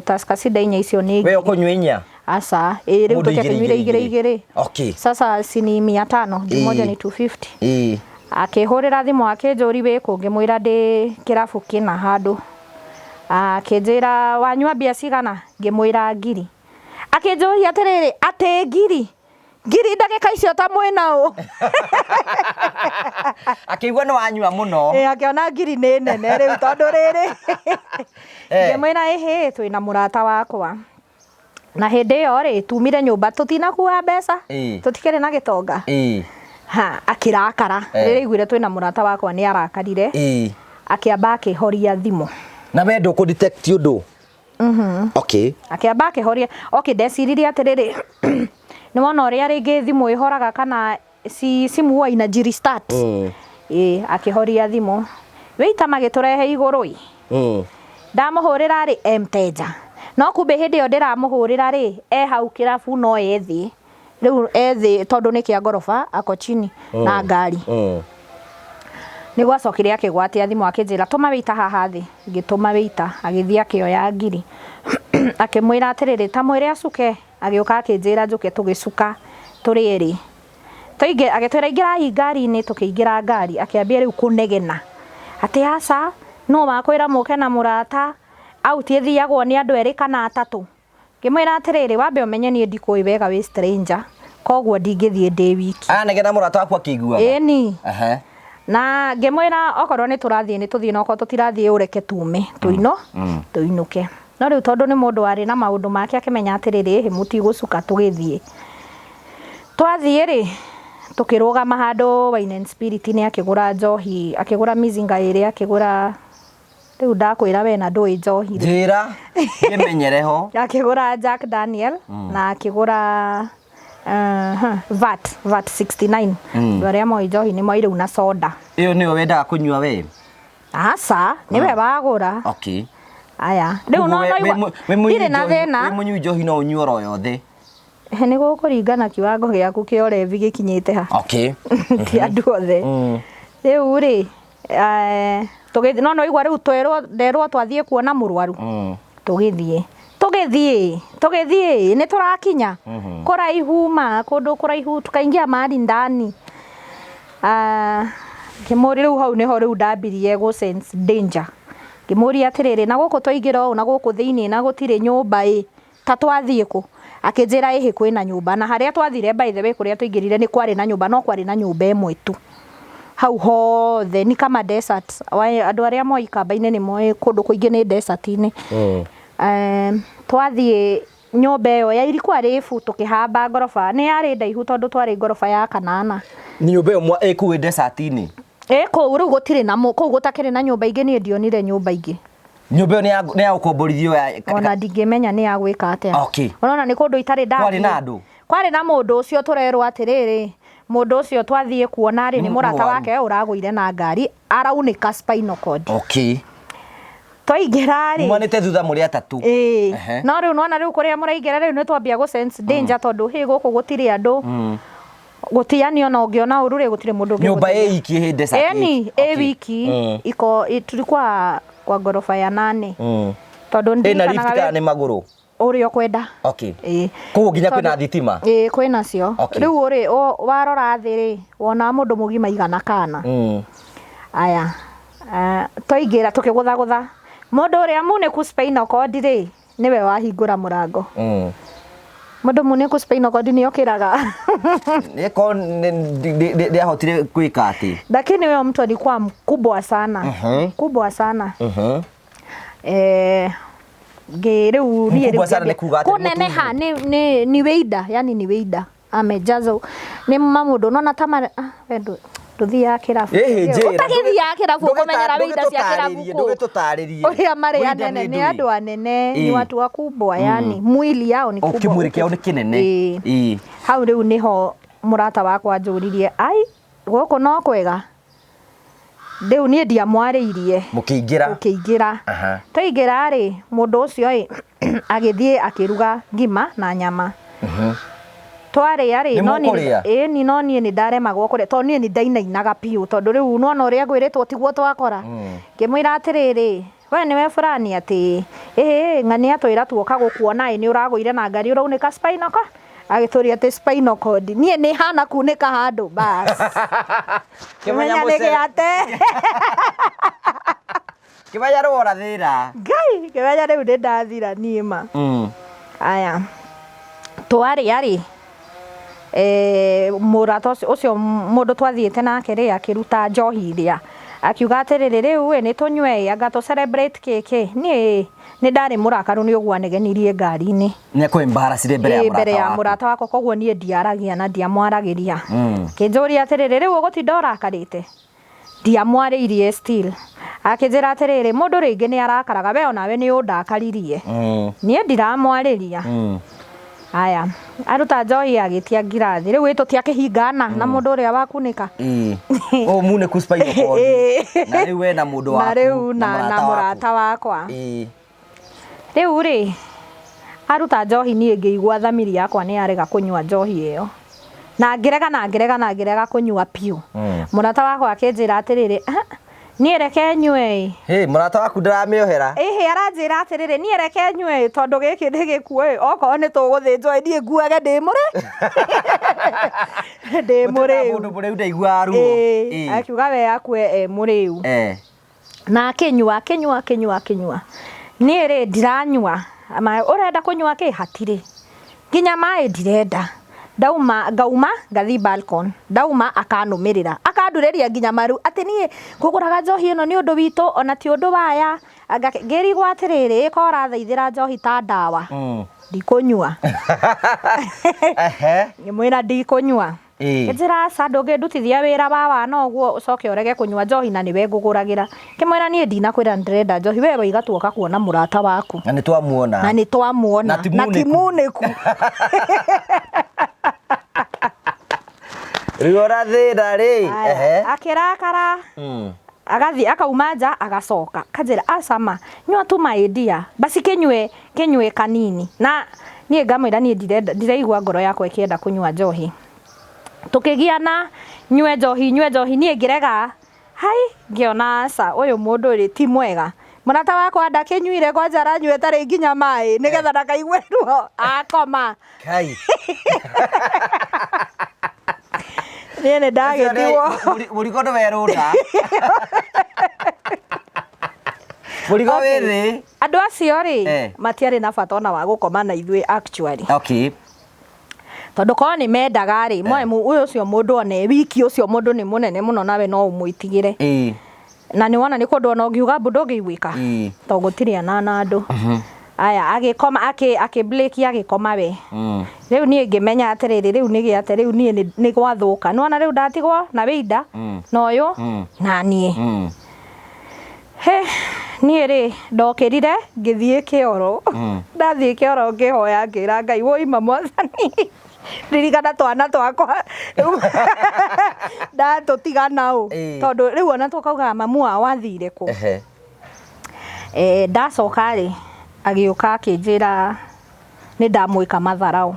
Tusker cider inya icio nĩ We ũkũnyua inya? Aca, ĩ rĩu Mũndũ igĩrĩ, tũtiakĩnyuire igĩrĩ, igĩrĩ igĩrĩ. Okay. Sasa si ni 500, ngiri moja ni 250. Ĩ. Akĩhũrĩra thimũ akĩnjũria wĩ kũ ngĩmwĩra ndĩ kĩrabu kĩna handũ. Akĩnjĩra wanyua mbia cigana ngĩmwĩra ngiri. Akĩnjũria atĩrĩrĩ atĩ ngiri? Ngiri ndagĩka icio ta mwĩna ũ? Akĩigua nĩ wanyua mũno. Ĩ akĩona ngiri nĩ nene rĩu tondũ rĩrĩ. Ngĩmwĩra ĩhĩ twĩna mũrata wakwa. Na hĩndĩ ĩyo rĩ tumire nyũmba tũtinakua mbeca tũtikĩrĩ na gĩtonga. Ha akĩrakara rĩrĩa aiguire twĩna mũrata wakwa nĩ arakarire. Akĩamba akĩhoria thimũ. Na we ndũkũ detect ũndũ? Okay. Akĩamba akĩhoria okay ndeciririe atĩrĩrĩ nĩ wona ũrĩa rĩngĩ thimũ ĩhoraga kana si simu huwa inaji restart. Ĩ akĩhoria thimũ. Wĩita magĩtũrehe igũrũ ĩ. Ndamũhũrĩra rĩ e mteja. No kumbe hĩndĩ ĩyo ndĩramũhũrĩra rĩ e hau kĩrabu no e thĩ. Rĩu e thĩ tondũ nĩ kĩa ngoroba ako chini na ngari. Nĩ gwacokire akĩgwatia thimũ akĩnjĩra tũma wĩita haha thĩ. Ngĩtũma wĩita agĩthiĩ akĩoya ngiri. Akĩmwĩra atĩrĩrĩ ta mwĩre acuke. Agĩũka akĩnjĩra njũke tũgĩcuka tũrĩ erĩ. Twaingĩ agĩtwĩra ingĩrai ngari-inĩ, tũkĩingĩra ngari akĩambia rĩu kũnegena atĩ aca nũ wakwĩra mũke na mũrata out ĩthiagwo nĩ andũ erĩ kana atatũ. Ngĩmwĩra atĩrĩrĩ wambe ũmenye niĩ ndikũĩ wega wĩ stranger koguo ndingĩthiĩ ndĩ wiki. Anegena mũrata waku akĩiguaga? Ĩni. Ehe. Na ngĩmwĩra okorwo nĩ tũrathiĩ nĩ tũthiĩ na okorwo tũtirathiĩ ũreke tume tũino tũinũke. No rĩu tondũ nĩ mũndũ warĩ na maũndũ make akĩmenya atĩrĩrĩ ĩhĩ mũtigũcuka tũgĩthiĩ. Twathiĩ rĩ, tũkĩrũgama handũ Wine and Spirit nĩ akĩgũra njohi, akĩgũra mizinga ĩrĩ, akĩgũra, rĩu ndakwĩra we na ndũĩ njohi rĩ. Njĩra, ngĩmenyere ho. Akĩgũra Jack Daniel na akĩgũra VAT, VAT 69. Andũ arĩa moĩ njohi nĩ moĩ rĩu na soda. Ĩyo nĩyo wendaga kũnyua we? Aca, nĩwe wagũra. Okay. Aya, rĩu no Koguo we- no wĩ wĩ mũnyui ndirĩ na njohi- thĩna. Wĩ mũnyui njohi no ũnyue oro yothe. Nĩ gũkũringana kiwango gĩaku kĩa ũrevi gĩkinyĩte ha. Okay. Ti andũ othe. Rĩu rĩ, tũgĩthiĩ, no nĩwaigua rĩu twerwo, nderwo twathiĩ kuona mũrwaru. Tũgĩthiĩ. Tũgĩthiĩ, tũgĩthiĩ, nĩ tũrakinya. Kũraihu ma, kũndũ kũraihu, tukaingia mahali ndani. Ngĩmũria, rĩu hau nĩho rĩu ndambirie gũ sense danger. Ngĩmũria atĩrĩrĩ, na gũkũ twaingĩra ũũ na gũkũ thĩiniĩ na gũtirĩ nyũmba ĩ, ta twathiĩ kũ? Akĩnjĩra ĩhĩ kwĩna nyũmba, na harĩa twathire by the way kũrĩa twaingĩrire nĩ kwarĩ na nyũmba no kwarĩ na nyũmba ĩmwe tu. Hau hothe ni kama desert. Andũ arĩa moĩ ikamba-inĩ nĩ moĩ kũndũ kũingĩ nĩ desert-inĩ. Twathiĩ nyũmba ĩyo ya ilikuwa refu tũkĩhamba ngoroba, nĩ yarĩ ndaihu tondũ twarĩ ngoroba ya kanana. Nyũmba ĩyo ĩ kũu ĩ desert-inĩ? Ĩ kũu, rĩu gũtirĩ na, kũu gũtakĩrĩ na nyũmba ingĩ niĩ ndionire nyũmba ingĩ. Nyũmba ĩyo nĩ ya gũkomborithio ya Ona ndingĩmenya nĩ ya gwĩka atĩa. Okay. Ũrona nĩ kũndũ itarĩ ndathiĩ. Kwarĩ na andũ? Kwarĩ na mũndũ ũcio tũrerwo atĩrĩrĩ, mũndũ ũcio twathiĩ kuona rĩ, nĩ mũrata Mũrwaru. wake ũragũire na ngari, araunĩka spinal cord. Okay. Twaingĩra rĩ. Mumanĩte thutha mũrĩ atatũ. Ĩĩ. Ehe. No rĩu nĩwona rĩu kũrĩa mũraingĩra rĩu nĩ twambia gũ sense danger tondũ hĩ gũkũ gũtirĩ andũ. Gũtiani ona ũngĩona ũru rĩ gũtirĩ mũndũ Nyũmba ũngĩgũteithia. ĩ iki ĩ desert. Ĩni, ĩ Okay. wiki iko tulikuwa kwa ngoroba ya nane. Tondũ Ĩna lift ndirikanaga kana nĩ magũrũ? Ũrĩa ũkwenda. Okay. Ĩĩ. Koguo nginya kwĩna Tondũ thitima? Ĩĩ kwĩna cio. Okay. Rĩu rĩ, warora thĩ rĩ, wona mũndũ mũgima aigana kana. Aya. Twaingĩra tũkĩgũthagũtha. Mũndũ ũrĩa munĩku spinal cord rĩ, nĩwe wahingũra mũrango. Mũndũ munĩku spinal cord nĩ okĩraga. Nĩko ndĩahotire gwĩka atĩ. Lakini huyo mtu alikuwa mkubwa sana. Mkubwa sana. Rĩu niĩ Mkubwa rĩu sana nĩ kuga atĩ nĩ kũneneha mũtungu. ni wĩida, yani ni wĩida. Amejaza nĩ mamũndũ nona ta ma, we ndũthiaga kĩrabu. Ĩhĩ, njĩra. Ũtagĩthiaga kĩrabu ũkũmenyera wĩida cia kĩrabu kũ? Ndũgĩtũtarĩrie. Ũrĩa marĩ Wĩida anene, nĩ nĩ ndũĩ. andũ anene, ni Ĩĩ. watu wakubwa, yani mwili yao ni O, kubwa. kĩmwĩrĩ kĩao nĩ kĩnene. Ĩĩ. Ĩĩ. Hau rĩu nĩho mũrata wakwa anjũririe, ai, gũkũ no kwega? Rĩu niĩ ndiamwarĩirie. Mũkĩingĩra. Ũkĩingĩra. Aha. Twaingĩra rĩ, mũndũ ũcio ĩ, agĩthiĩ akĩruga ngima na nyama. Twarĩa rĩ, Nĩ no niĩ mũkũrĩa? ĩni, no niĩ nĩ ndaremagwo kũrĩa, tondũ niĩ nĩ ndainainaga biũ, tondũ rĩu nĩwona ũrĩa ngwĩrĩtwo tiguo twakora. Ngĩmwĩra atĩrĩrĩ, we nĩwe fulani atĩ, ĩhĩ, ng'ania atwĩra tuoka gũkuona ĩ, nĩ ũragũire na ngari ũraunĩka spinal cord. Agĩtũria atĩ spinal cord. Niĩ nĩ hana kunĩka handũ, bas. Kĩmenya Kĩmenya nĩ mũcere. gĩate. Kĩmenya rwora thĩna. Ngai, kĩmenya rĩu nĩ ndathira niĩ ma. Aya. Twarĩa rĩ, mũrata ũcio mũndũ twathiĩte nake rĩ, akĩruta njohi ĩrĩa. Akiuga atĩrĩrĩ, rĩu ĩ, nĩ tũnyue ĩ, anga tũ celebrate kĩkĩ. Niĩ nĩ ndarĩ mũrakaru nĩ ũguo anegenirie ngari-inĩ. Nĩ akũ embarrassire mbere ya Ĩ, mũrata mbere ya waku. mũrata wakwa, koguo niĩ ndiaragia na ndiamwaragĩria. Akĩnjũria atĩrĩrĩ, rĩu ũgũtinda ũrakarĩte? Ndiamwarĩirie still. Akĩnjĩra atĩrĩrĩ, mũndũ rĩngĩ nĩ arakaraga, we onawe nĩ ũndakaririe. Niĩ ndiramwarĩria. Aya, aruta njohi agĩtia ngirathi. Rĩu ĩ tũtiakĩhingana na mũndũ ũrĩa wakunĩka. Ĩĩ. Ũũ munĩku spinal cord. Na rĩu we na mũndũ Na waku, rĩu na na mũrata waku. mũrata wakwa. Ĩĩ. Rĩu rĩ, aruta njohi niĩ ngĩigua thamiri yakwa nĩ yarega kũnyua njohi ĩyo. Na ngĩrega na ngĩrega na ngĩrega kũnyua biũ. Mũrata wakwa akĩnjĩra atĩrĩrĩ, ah, Niĩ reke nyue ĩ. Hĩ, mũrata waku ndaramĩohera. Ĩhĩ aranjĩra atĩrĩrĩ, niĩ reke nyue ĩ, tondũ gĩkĩ nĩ gĩkuũ ĩ, okorwo nĩ tũgũthĩnjwo ĩ, niĩ nguage ndĩ mũrĩ ndĩ mũrĩu. Mũndũ mũrĩu ndaiguaga ruo. Ĩĩ, Ĩĩ. akiuga we akue e mũrĩu. Eh. Na akĩnyua, akĩnyua, akĩnyua, akĩnyua. Niĩ rĩ ndiranyua. Maĩ, ũrenda kũnyua kĩ? Hatirĩ. Nginya maĩ ndirenda. Ndauma, ngauma, ngathiĩ balcony. Ndauma akanũmĩrĩra. Akandurĩria nginya maru atĩ niĩ ngũgũraga njohi ĩno nĩ ũndũ witũ ona ti ũndũ wa aya. Anga ngĩrigwo atĩrĩrĩ, ĩ ko ũrathaithĩra njohi ta ndawa? Ndikũnyua. Ehe. Ngĩmwĩra ndikũnyua. Ĩĩ. Ngĩnjĩra aca ndũngĩndutithia wĩra wa wana ũguo ũcoke ũrege kũnyua njohi na nĩwe ngũgũragĩra. Ngĩmwĩra niĩ ndinakwĩra nĩndĩrenda njohi, we waiga tuoka kuona mũrata waku. Na nĩtwamuona. Na nĩtwamuona. Na ti Na ti munĩku. munĩku. Rĩu ona thĩna rĩ. Aya, Ehe. Akĩrakara. Agathiĩ akauma nja agacoka. Akanjĩra aca ma, nyua tu maĩ dear. Basi kĩnyue, kĩnyue kanini. Na niĩ ngamwĩra niĩ ndirenda, ndiraigua ngoro yakwa ĩkĩenda kũnyua njohi. Tũkĩgiana nyue njohi, nyue njohi, niĩ ngĩrega. Hai, ngĩona aca, ũyũ mũndũ rĩ ti mwega. Mũrata wakwa ndakĩnyuire kwanja aranyua ĩtarĩ nginya maĩ, nĩgetha ndakaigue ruo. Akoma. Kai. Niĩ nĩ ndagĩtigwo. Mũrigo ndũwerũnda. Mũrigo wĩ thĩ. Andũ acio rĩ, Eh. matiarĩ na bata ona wa gũkoma na ithuĩ actually. Okay. Tondũ korwo nĩ mendaga rĩ, moe ũyũ ũcio mũndũ one wiki ũcio mũndũ nĩ mũnene mũno nawe no ũmwĩtigĩre. Ĩĩ. Na nĩ wona nĩ kũndũ ona ũngiuga mbu ndũngĩiguĩka. Ĩĩ. Tondũ gũtirĩ ona na andũ. Aya, agĩkoma, akĩ blake agĩkoma we. Rĩu niĩ ngĩmenya atĩrĩrĩ, rĩu nĩ gĩate, rĩu niĩ nĩ gwathũka. Nĩ wona rĩu ndatigwo na wĩinda, na ũyũ, na niĩ. He, niĩ rĩ, ndokĩrire, ngĩthiĩ kĩoro. Ndathiĩ kĩoro ngĩhoya ngĩra Ngai, woima mwathani. Ririkana twana twakwa. Ndatũtiga nao. Ĩĩ. Tondũ rĩu ona tũkaugaga mamu wao athire kũ. Ehe. Ndacoka rĩ, agĩũka akĩnjĩra nĩ ndamwĩka matharau.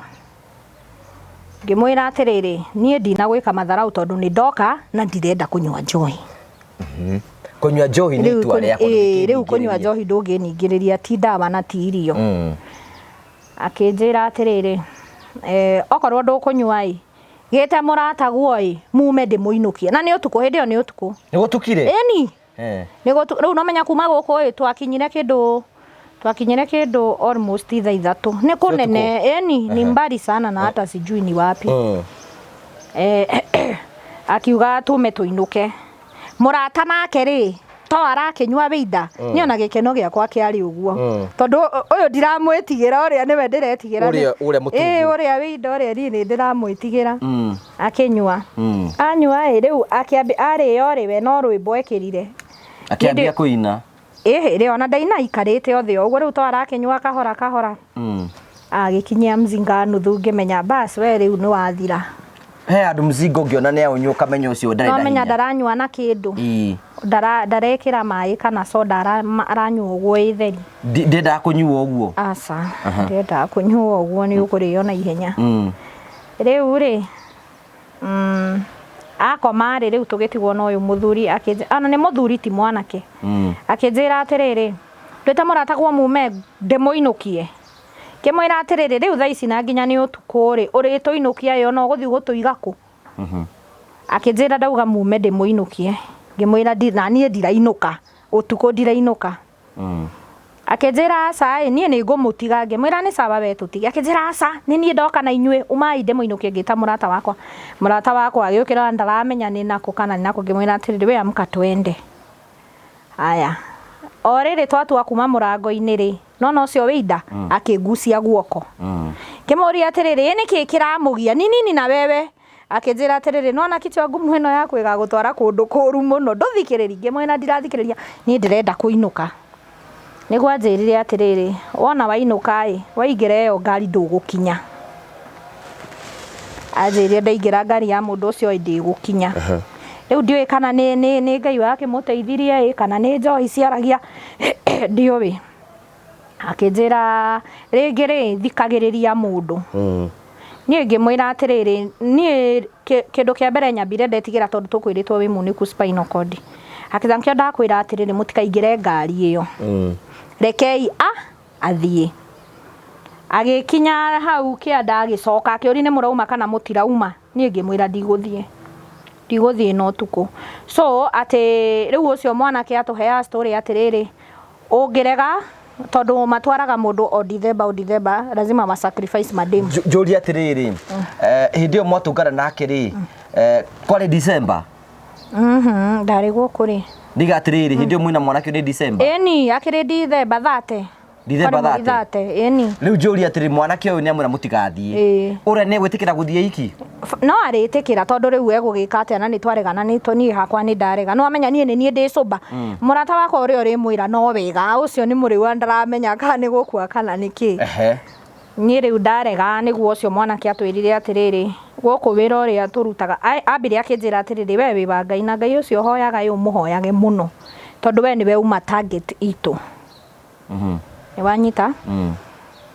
Ngĩmwĩra atĩrĩrĩ, niĩ ndinagwĩka matharau tondũ nĩ ndoka na ndirenda kũnyua njohi. Kũnyua njohi nĩ Rĩu itua rĩakwa, rĩu kũnyua ndũngĩningĩrĩria. njohi ndũngĩningĩrĩria, ti ndawa na ti irio. Akĩnjĩra atĩrĩrĩ, okorwo ndũkũnyua ĩ, gĩte mũrataguo ĩ, mume ndĩmũinũkie. Na nĩ ũtukũ, hĩndĩ ĩyo nĩ ũtukũ. Nĩ gũtukire? Ĩni. Nĩ gũtu-, rĩu no menya kuma gũkũ ĩ, twakinyire kĩndũ, twakinyire kĩndũ almost thaa ithatũ. Nĩ kũnene, ĩni, ni mbali sana na hata sijui ni wapi. Akiuga tume tũinũke. Mũrata nake rĩ, to arakĩnyua wĩinda, niĩ ona gĩkeno gĩakwa kĩarĩ ũguo. Tondũ ũyũ ndiramwĩtigĩra, ũrĩa nĩwe ndĩretigĩra. Ũrĩa, ũrĩa mũtungu. Ĩĩ, ũrĩa wĩinda ũrĩa niĩ nĩ ndĩramwĩtigĩra. Akĩnyua. Anyua ĩ, rĩu arĩo rĩ, we no rwĩmbo ekĩrire. Akĩambia kũina. Ĩhĩ, rĩ, ona ndaina aikarĩte othe ũguo, rĩu to arakĩnyua kahora kahora. Agĩkinyia mzinga nuthu ngĩmenya bas we rĩu nĩ wathira. He andũ mzinga ũngĩona nĩ aũnyua ũkamenya ũcio ndarĩ na No menya hinya. ndaranyua na kĩndũ. Ĩĩ. Ndarekĩra maĩ kana soda aranyua ũguo ĩ theri. Ndendaga kũnyua ũguo? Aca, ndendaga kũnyua ũguo nĩ ũkũrĩo na ihenya. Rĩu rĩ, akoma rĩ, rĩu tũgĩtigwo na ũyũ mũthuri akĩnjĩra, ona nĩ mũthuri ti mwanake. Akĩnjĩra atĩrĩrĩ, ndwĩte mũrataguo mume ndĩmũinũkie. Ngĩmwĩra atĩrĩrĩ, rĩu thaa ici na nginya nĩ ũtukũ rĩ, ũrĩtũinũkia ĩ ona ũgũthiĩ gũtũiga kũ? Akĩnjĩra ndauga mume ndĩmũinũkie. Ngĩmwĩra na niĩ ndirainũka, ũtukũ ndirainũka. Akĩnjĩra aca ĩ, niĩ nĩ ngũmũtiga. Ngĩmwĩra nĩ sawa we tũtige. Akĩnjĩra aca, nĩ niĩ ndoka na inyuĩ, umai ndĩmũinũkie. Ngĩta mũrata wakwa. Mũrata wakwa agĩũkĩra ndaramenya nĩ nakũ kana nĩ nakũ. Ngĩmwĩra atĩrĩrĩ, we amka twende. Aya. O rĩrĩ twatua kuma mũrango-inĩ rĩ, nona ũcio wĩinda, akĩngucia guoko. Ngĩmũria atĩrĩrĩ, ĩ nĩkĩ kĩramũgia? Ni nini na wewe? Akĩnjĩra atĩrĩrĩ, nona kichwa ngumu ĩno yaku ĩgagũtwara kũndũ kũru mũno. Ndũthikĩrĩri? Ngĩmwĩra ndirathikĩrĩria, niĩ ndĩrenda kũinũka. Nĩguo anjĩrire atĩrĩrĩ, wona wainũka ĩ, waingĩra ĩyo ngari ndũgũkinya. Anjĩrire ndaingĩra ngari ya mũndũ ũcio ĩ ndĩgũkinya. Rĩu ndiũĩ kana nĩ Ngai wakĩmũteithirie ĩ, kana nĩ njohi ciaragia, ndiũĩ. Akĩnjĩra rĩngĩ rĩ, thikagĩrĩria mũndũ. Niĩ ngĩmwĩra atĩrĩrĩ, niĩ kĩndũ kĩa mbere nyambire ndetigĩra tondũ tũkwĩrĩtwo wĩ munĩku spinal cord. Akĩnjĩra nĩkĩo ndakwĩra atĩrĩrĩ mũtikaingĩre ngari ĩyo. Rekei a athiĩ. Agĩkinya hau kĩanda agĩcoka akĩũria nĩ mũrauma kana mũtirauma. Niĩ ngĩmwĩra ndigũthiĩ. Ndigũthiĩ na ũtukũ. So atĩ rĩu ũcio mwanake atũheaga story atĩrĩrĩ, ũngĩrega tondũ matwaraga mũndũ o December o December, lazima ma sacrifice mademu. Njũrie atĩrĩrĩ, hĩndĩ ĩyo mwatũngana nake rĩ, kwarĩ December? Ndarĩ gũkũ rĩ. Ndiga atĩrĩrĩ, hĩndĩ ĩyo mwĩna mwanake nĩ December? Ĩni, akĩrĩ December 30. December 30. 30, ĩni. Rĩu njũrie atĩrĩ, mwanake ũyũ nĩ amwĩra mũtigathiĩ. Ĩĩ. Ũrĩa nĩ egwĩtĩkĩra gũthiĩ iki? No arĩtĩkĩra tondũ rĩu egũgĩka atĩa na nĩ twaregana nĩ niĩ hakwa nĩ ndarega. Nĩ wamenya niĩ nĩ niĩ ndĩ sober. Mũrata wakwa ũrĩa ũrĩmwĩra no wega, ũcio nĩ mũrĩu na ndaramenya kana nĩ gũkua kana nĩ kĩ. Niĩ rĩu ndarega nĩguo ũcio mwanake atwĩrire atĩrĩrĩ, gũkũ wĩra ũrĩa tũrutaga, ambire akĩnjĩra atĩrĩrĩ, we wĩ wa Ngai na Ngai ũcio ũhoyaga ĩ ũmũhoyage mũno tondũ we nĩwe uma target itũ. Nĩ wanyita?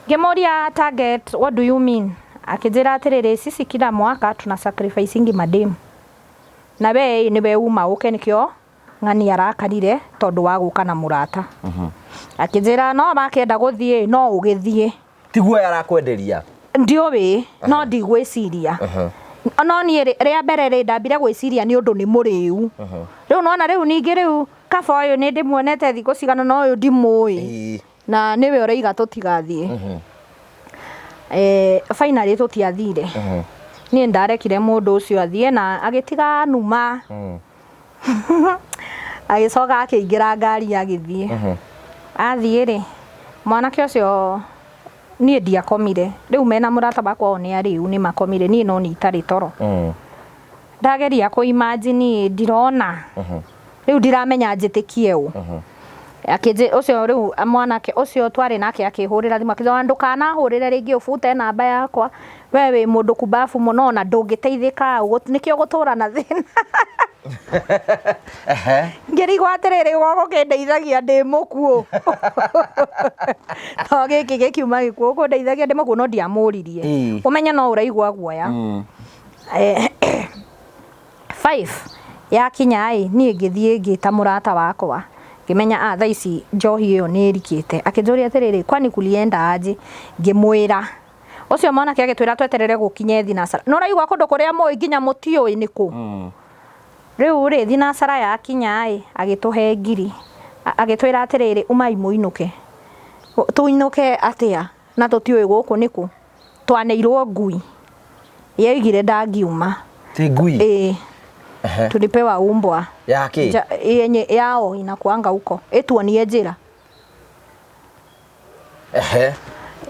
Ngĩmũria target, what do you mean? Akĩnjĩra atĩrĩrĩ, sisi kila mwaka tuna sacrificingi mademu. Na we ĩ nĩwe uma ũke nĩkĩo ng'ani arakarire tondũ wa gũka na mũrata. Akĩnjĩra no makĩenda gũthiĩ no ũgĩthiĩ. Ti guoya arakwenderia? Ndiũĩ, no ndigwĩciria. No niĩ rĩa mbere rĩ ndambire gwĩciria nĩ ũndũ nĩ mũrĩu. Rĩu nona rĩu ningĩ rĩu kaba ũyũ nĩ ndĩmuonete thikũ cigana na ũyũ ndimũĩ. Na nĩwe ũraiga tũtigathiĩ. Finally tũtiathire. Niĩ ndarekire mũndũ ũcio athiĩ na agĩtiga numa. Agĩcoka akĩingĩra ngari agĩthiĩ. Athiĩ rĩ, mwanake ũcio niĩ ndiakomire. Rĩu mena mũrata wakwa o nĩ arĩu nĩ makomire, niĩ no nĩ itarĩ toro. Ndageria kũ imagine ndirona. Rĩu ndiramenya njĩtĩkie ũ. Akĩnjĩ ũcio rĩu mwanake ũcio twarĩ nake akĩhũrĩra thimũ akĩnjĩra ndũkanahũrĩre rĩngĩ ũbute namba yakwa. We wĩ mũndũ kumbabu mũno na ndũngĩteithĩka nĩkĩo ũgũtũra na thĩna. Ngĩrigwo atĩrĩrĩ gũkũndeithagia ndĩ mũkuũ. No gĩkĩ gĩkiuma gĩkuũ gũkũndeithagia ndĩ mũkuũ no ndiamũririe. Ũmenye no ũraigua guoya. 5 yakinya ĩ niĩ ngĩthiĩ ngĩta mũrata wakwa ngĩmenya a thaa ici njohi ĩyo nĩ ĩrikĩte. Akĩnjũria atĩrĩrĩ kwani kulienda aje? Ngĩmwĩra. Ũcio mwanake agĩtwĩra tweterere gũkinye thinacara. Nĩ ũraigua kũndũ kũrĩa mũĩ nginya mũtiũĩ nĩ kũ. Rĩu rĩ thinacara yakinya ĩ agĩtũhe ngiri. Agĩtwĩra atĩrĩrĩ umai mũinũke. Tũinũke atĩa na tũtiũĩ gũkũ nĩ kũ? Twaneirwo ngui. Yoigire ndangiuma. Ti ngui? Ĩĩ. Tulipewa umbwa. Ya kĩ? Yenye yao inakuanga huko. Ĩtuonie njĩra.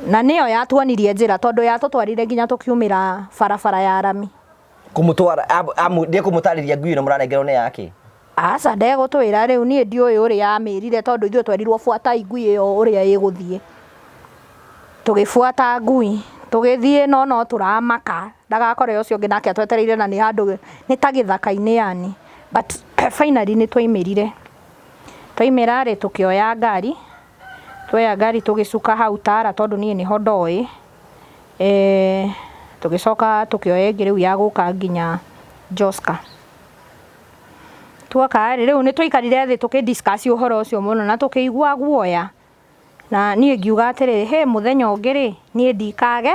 Na nĩyo yatuonirie njĩra tondũ yatũtwarire nginya tũkiumĩra barabara ya rami. Kũmũtwara ndĩkũmũtarĩria ngui ĩno mũranengerwo nĩ yake? Aca ndegũtwĩra rĩu niĩ ndiũĩ ũrĩa amĩrire tondũ ithuĩ twerirwo buatai ngui ĩyo ũrĩa ĩgũthiĩ. Tũgĩbuata ngui tũgĩthiĩ no no tũramaka ndagakore ũcio ũngĩ nake atwetereire na nĩ handũ nĩ ta gĩthaka-inĩ yani. But finally nĩ twaimĩrire. Twaimĩra rĩ tũkĩoya ngari, tuoya ngari tũgĩcuka hau Tara tondũ niĩ nĩho ndoĩ. Tũgĩcoka tũkĩoya ĩngĩ rĩu ya gũka nginya Joska. Tuoka rĩ, rĩu nĩ twaikarire thĩ tũkĩ discuss ũhoro ũcio mũno na tũkĩigua guoya. Na niĩ ngiuga atĩrĩrĩ, hĩ mũthenya ũngĩ rĩ, niĩ ndikage,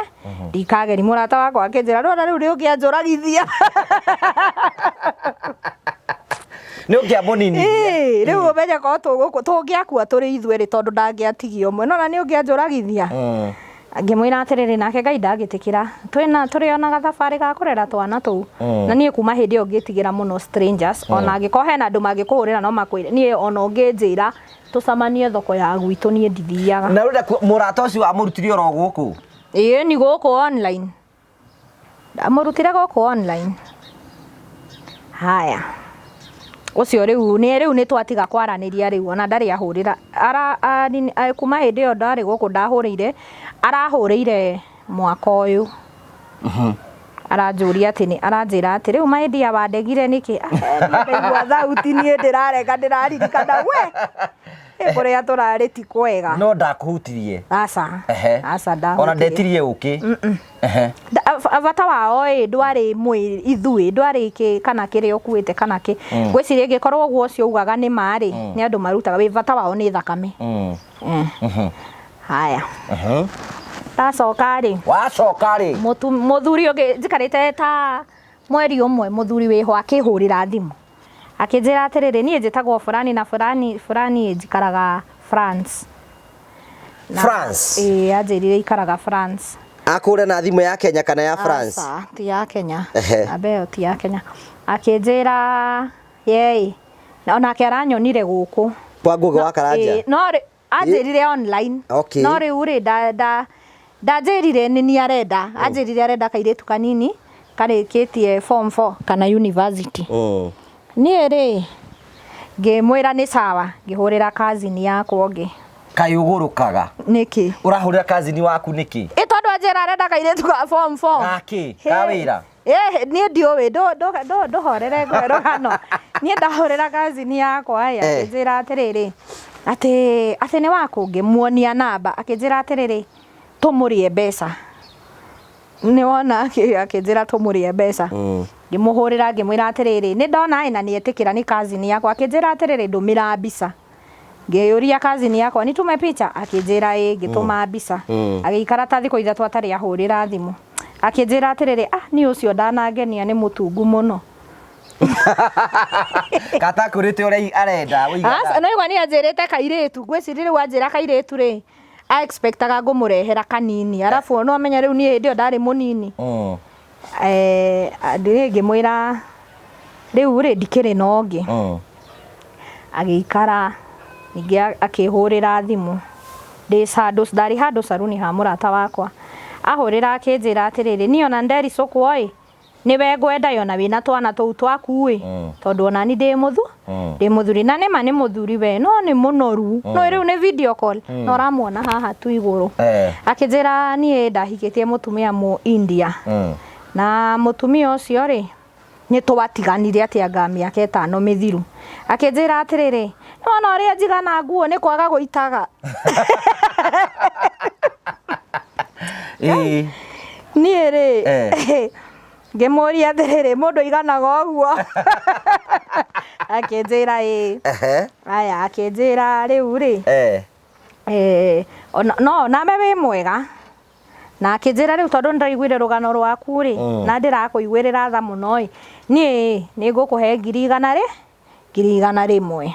ndikageri. Mũrata wakwa akĩnjĩra, ndũrona rĩu nĩ ũngĩanjũragithia. Nĩ ũngĩamũninithia. Ĩĩ, rĩu ũmenye korwo tũgũkua, tũngĩakua tũrĩ ithuerĩ tondũ ndangĩatigia ũmwe. Nĩwona nĩ ũngĩanjũragithia. Ngĩmwĩra atĩrĩrĩ, nake Ngai ndangĩtĩkĩra. Twĩna, tũrĩ ona gathabarĩ ga kũrera twana tũu. Na niĩ kuma hĩndĩ ĩyo ngĩtigĩra mũno strangers. Ona angĩkorwo hena andũ mangĩkũhũrĩra no makwĩre, niĩ ona ũngĩnjĩra tũcemanie thoko ya gwitũ niĩ ndithiaga. Na ũrenda mũrata ũcio wamũrutire oro gũkũ? Ĩĩ ni gũkũ online. Ndamũrutire gũkũ online. Haya. Ũcio rĩu nĩ rĩu nĩ twatiga kwaranĩria rĩu ona ndarĩ ahũrĩra. Kuma hĩndĩ ĩyo ndarĩ gũkũ ndahũrĩire, arahũrĩire mwaka ũyũ. Aranjũria atĩ nĩ, aranjĩra atĩ rĩu my dear wandegire nĩkĩ? Niĩ ndaigua thauti niĩ ndĩrarega ndĩraririkana we kũrĩa tũrarĩ ti kwega. No ndakũhutirie? Aca. Aca ndahutirie. Ona ndetirie ũkĩ? Bata wao ĩ ndwarĩ mwĩrĩ ithuĩ, ndwarĩ kĩ kana kĩrĩa ũkuĩte kana kĩ. Ngwĩciria ĩngĩkorwo ũguo ũcio ugaga nĩ ma rĩ, nĩ andũ marutaga wĩ bata wao nĩ thakame. Haya. Ndacoka rĩ, Wacoka rĩ? Mũthuri ũngĩ njikarĩte ta mweri ũmwe, mũthuri wĩho akĩhũrĩra thimũ akĩnjĩra atĩrĩrĩ, niĩ njĩtagwo fulani na fulani fulani, njikaraga France. France? Ĩĩ, anjĩrire ikaraga France. Akũre na thimũ ya Kenya kana ya France? Aca, ti ya Kenya. Namba ĩyo ti ya Kenya. Akĩnjĩra yei, onake aranyonire gũkũ kwa Ngũgĩ wa Karanja. Ĩĩ, no anjĩrire online. No rĩu rĩ, ndanjĩrire nĩ niĩ arenda. Anjĩrire arenda kairĩtu kanini karĩkĩtie form 4 kana university. Niĩ rĩ, ngĩmwĩra nĩ sawa, ngĩhũrĩra cousin yakwa ũngĩ. Kaĩ ũgũrũkaga? Nĩkĩ? Ũrahũrĩra cousin waku nĩkĩ? Ĩ tondũ anjĩra arenda kairĩtu ka form 4. Gakĩ? Ka wĩra? Ĩ niĩ ndiũĩ, ndũhorere ngũhe rũgano. Niĩ ndahũrĩra cousin yakwa ĩ, akĩnjĩra atĩrĩrĩ, atĩ nĩ wakũ? Ngĩmuonia namba, akĩnjĩra atĩrĩrĩ, tũmũrĩe mbeca. Nĩ wona akĩnjĩra tũmũrĩe mbeca. Ngĩmũhũrĩra ngĩmwĩra atĩrĩrĩ, nĩ ndona ĩ na nĩ etĩkĩra nĩ cousin yakwa. Akĩnjĩra atĩrĩrĩ, ndũmĩra mbica. Ngĩũria cousin yakwa nitume picha, akĩnjĩra ĩ, ngĩtũma mbica. Agĩikara ta thikũ 3 atarĩ ahũrĩra thimũ. Akĩnjĩra atĩrĩrĩ, ah niĩ ũcio ndanangenia nĩ mũtungu mũno. Katakwĩrĩte ũrĩa arenda ũigana. Aca, no igua niĩ anjĩrĩte kairĩtu, ngwĩciria rĩu anjĩra kairĩtu rĩ, a expectaga ngũmũrehera kanini, arabu no amenye rĩu niĩ hĩndĩ ĩyo ndarĩ mũnini. Niĩ ngĩmwĩra rĩu rĩ ndikĩrĩ na ũngĩ. Agĩikara ningĩ akĩhũrĩra thimũ ndĩ handũ, ndarĩ handũ caruni ha mũrata wakwa, ahũrĩra akĩnjĩra atĩrĩrĩ, niĩ ona ndericũkwo ĩ, nĩwe ngwenda ĩ ona wĩna twana tũu twaku ĩ, tondũ ona niĩ ndĩ ndĩ mũthuri, na nĩma nĩ mũthuri we, no nĩ mũnoru, no rĩu nĩ video call, na ũramuona haha tu igũrũ. Akĩnjĩra niĩ ndahikĩtie mũtumia mũ India, na mũtumia ũcio rĩ, nĩ twatiganire atĩ anga mĩaka 5 mĩthiru. Akĩnjĩra atĩrĩrĩ, nĩwona ũrĩa njigana nguo nĩ kwaga gũitaga. Niĩ rĩ, ngĩmũria atĩrĩrĩ, mũndũ aiganaga ũguo? Akĩnjĩra ĩĩ. Aya, akĩnjĩra rĩu rĩ, no nawe wĩ mwega. Na akĩnjĩra rĩu tondũ nĩndĩraiguire rũgano rwaku rĩ, na ndĩrakũiguĩrĩra tha mũno ĩ, niĩ nĩ ngũkũhe ngiri igana rĩ, 100,000.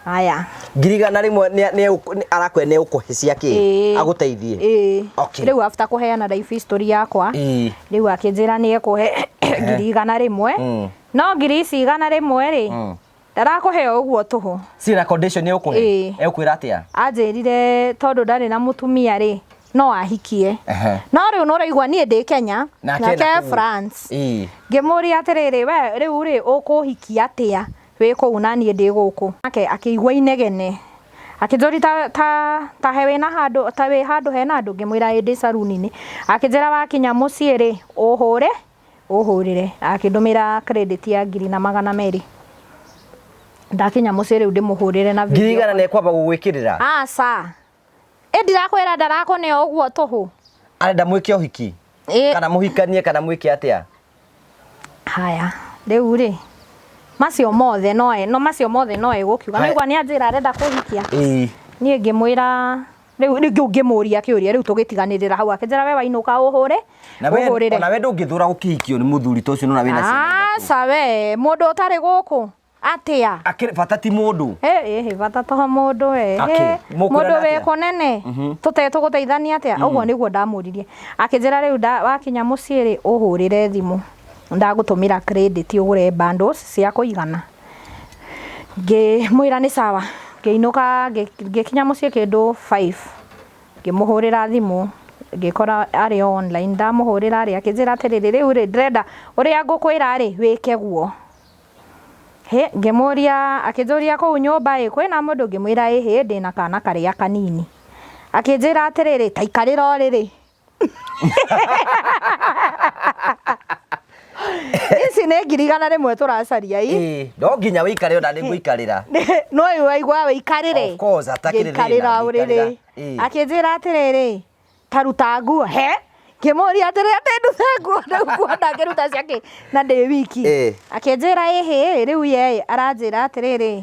Aya. 100,000 arakũhe nĩ ũkũhe cia kĩ? Agũteithie? Ĩĩ. Rĩu after kũheana life history yakwa, rĩu akĩnjĩra nĩ ekũhe 100,000. No ngiri ici 100 rĩ, ndarakũhe o ũguo tũhũ. Ciĩna condition nĩ ũkũhe? Egũkwĩra atĩa? Anjĩrire tondũ ndarĩ na mũtumia rĩ, no ahikie. No rĩu nĩ ũraigua niĩ ndĩ Kenya, Nake nake ena kũu. France. Ngĩmũria atĩrĩrĩ, we rĩu rĩ ũkũhikia atĩa wĩ kũu na niĩ ndĩ gũkũ? Nake akĩigua inegene. Akĩnjũria ta he wĩna handũ, ta wĩ handũ hena andũ, ngĩmwĩra ĩ ndĩ caruni-inĩ. Akĩnjĩra wakinya mũciĩ rĩ, ũhũre, ũhũrĩre. Akĩndũmĩra credit ya 1,200. Ndakinya mũciĩ rĩu ndĩmũhũrĩre na Ngiri video igana call. nĩ ekwamba gũgwĩkĩrĩra? Aca. Ĩ ndirakwĩra ndarakũne o ũguo tũhũ. Arenda mwĩke ũhiki? Kana mũhikanie kana mwĩke atĩa? Haya, rĩu rĩ, macio mothe no no macio mothe no egũkiuga. Nĩgua nĩ anjĩra arenda kũhikia. Niĩ ngĩmwĩra rĩu rĩngĩ ngĩmũria kĩũria rĩu tũgĩtiganĩrĩra hau, akĩnjĩra we wainũka ũhũre, Na we ũhũrĩre. ona we ndũngĩthũra gũkĩhikio nĩ mũthuri ta ũcio nona wĩna ciana ithatũ. Aca we, mũndũ ũtarĩ gũkũ atĩa? Akĩrĩ bata ti mũndũ. Ĩ bata to mũndũ we. Akĩ, mũkwĩrana Mũndũ wĩ atĩa? kũnene, tũtegũteithania atĩa? Ũguo nĩguo ndamũririe. Akĩnjĩra rĩu wakinya mũciĩ rĩ, ũhũrĩre thimũ. Ndagũtũmĩra credit ũgũre bundles cia kũigana. Ngĩmwĩra nĩ sawa. Ngĩinũka, ngĩkinya mũciĩ kĩndũ 5. Ngĩmũhũrĩra thimũ, ngĩkora arĩ o online. Ndamũhũrĩra rĩ, akĩnjĩra atĩrĩrĩ, rĩu rĩ, ndĩrenda ũrĩa ngũkwĩra rĩ, wĩke guo. Hĩ, ngĩmũria, akĩnjũria kũu nyũmba ĩ, kwĩna mũndũ? Ngĩmwĩra ĩhĩ, ndĩna kana karĩa kanini. Akĩnjĩra atĩrĩrĩ, ta ikarĩra ũrĩrĩ. Ici nĩ 100,000 tũracaria ii. Ĩĩ, no nginya wĩikare ona nĩ ngũikarĩra. No waigua wĩikarĩre. Of course, hatakĩrĩ thĩna, Ngĩikarĩra ũrĩrĩ. ngĩikarĩra. Akĩnjĩra atĩrĩrĩ, ta ruta nguo. He? Ngĩmũria atĩrĩ, atĩ ndute nguo rĩu nguona ngĩruta ciake na ndĩ wiki? Akĩnjĩra ĩhĩ, rĩu ye aranjĩra atĩrĩrĩ,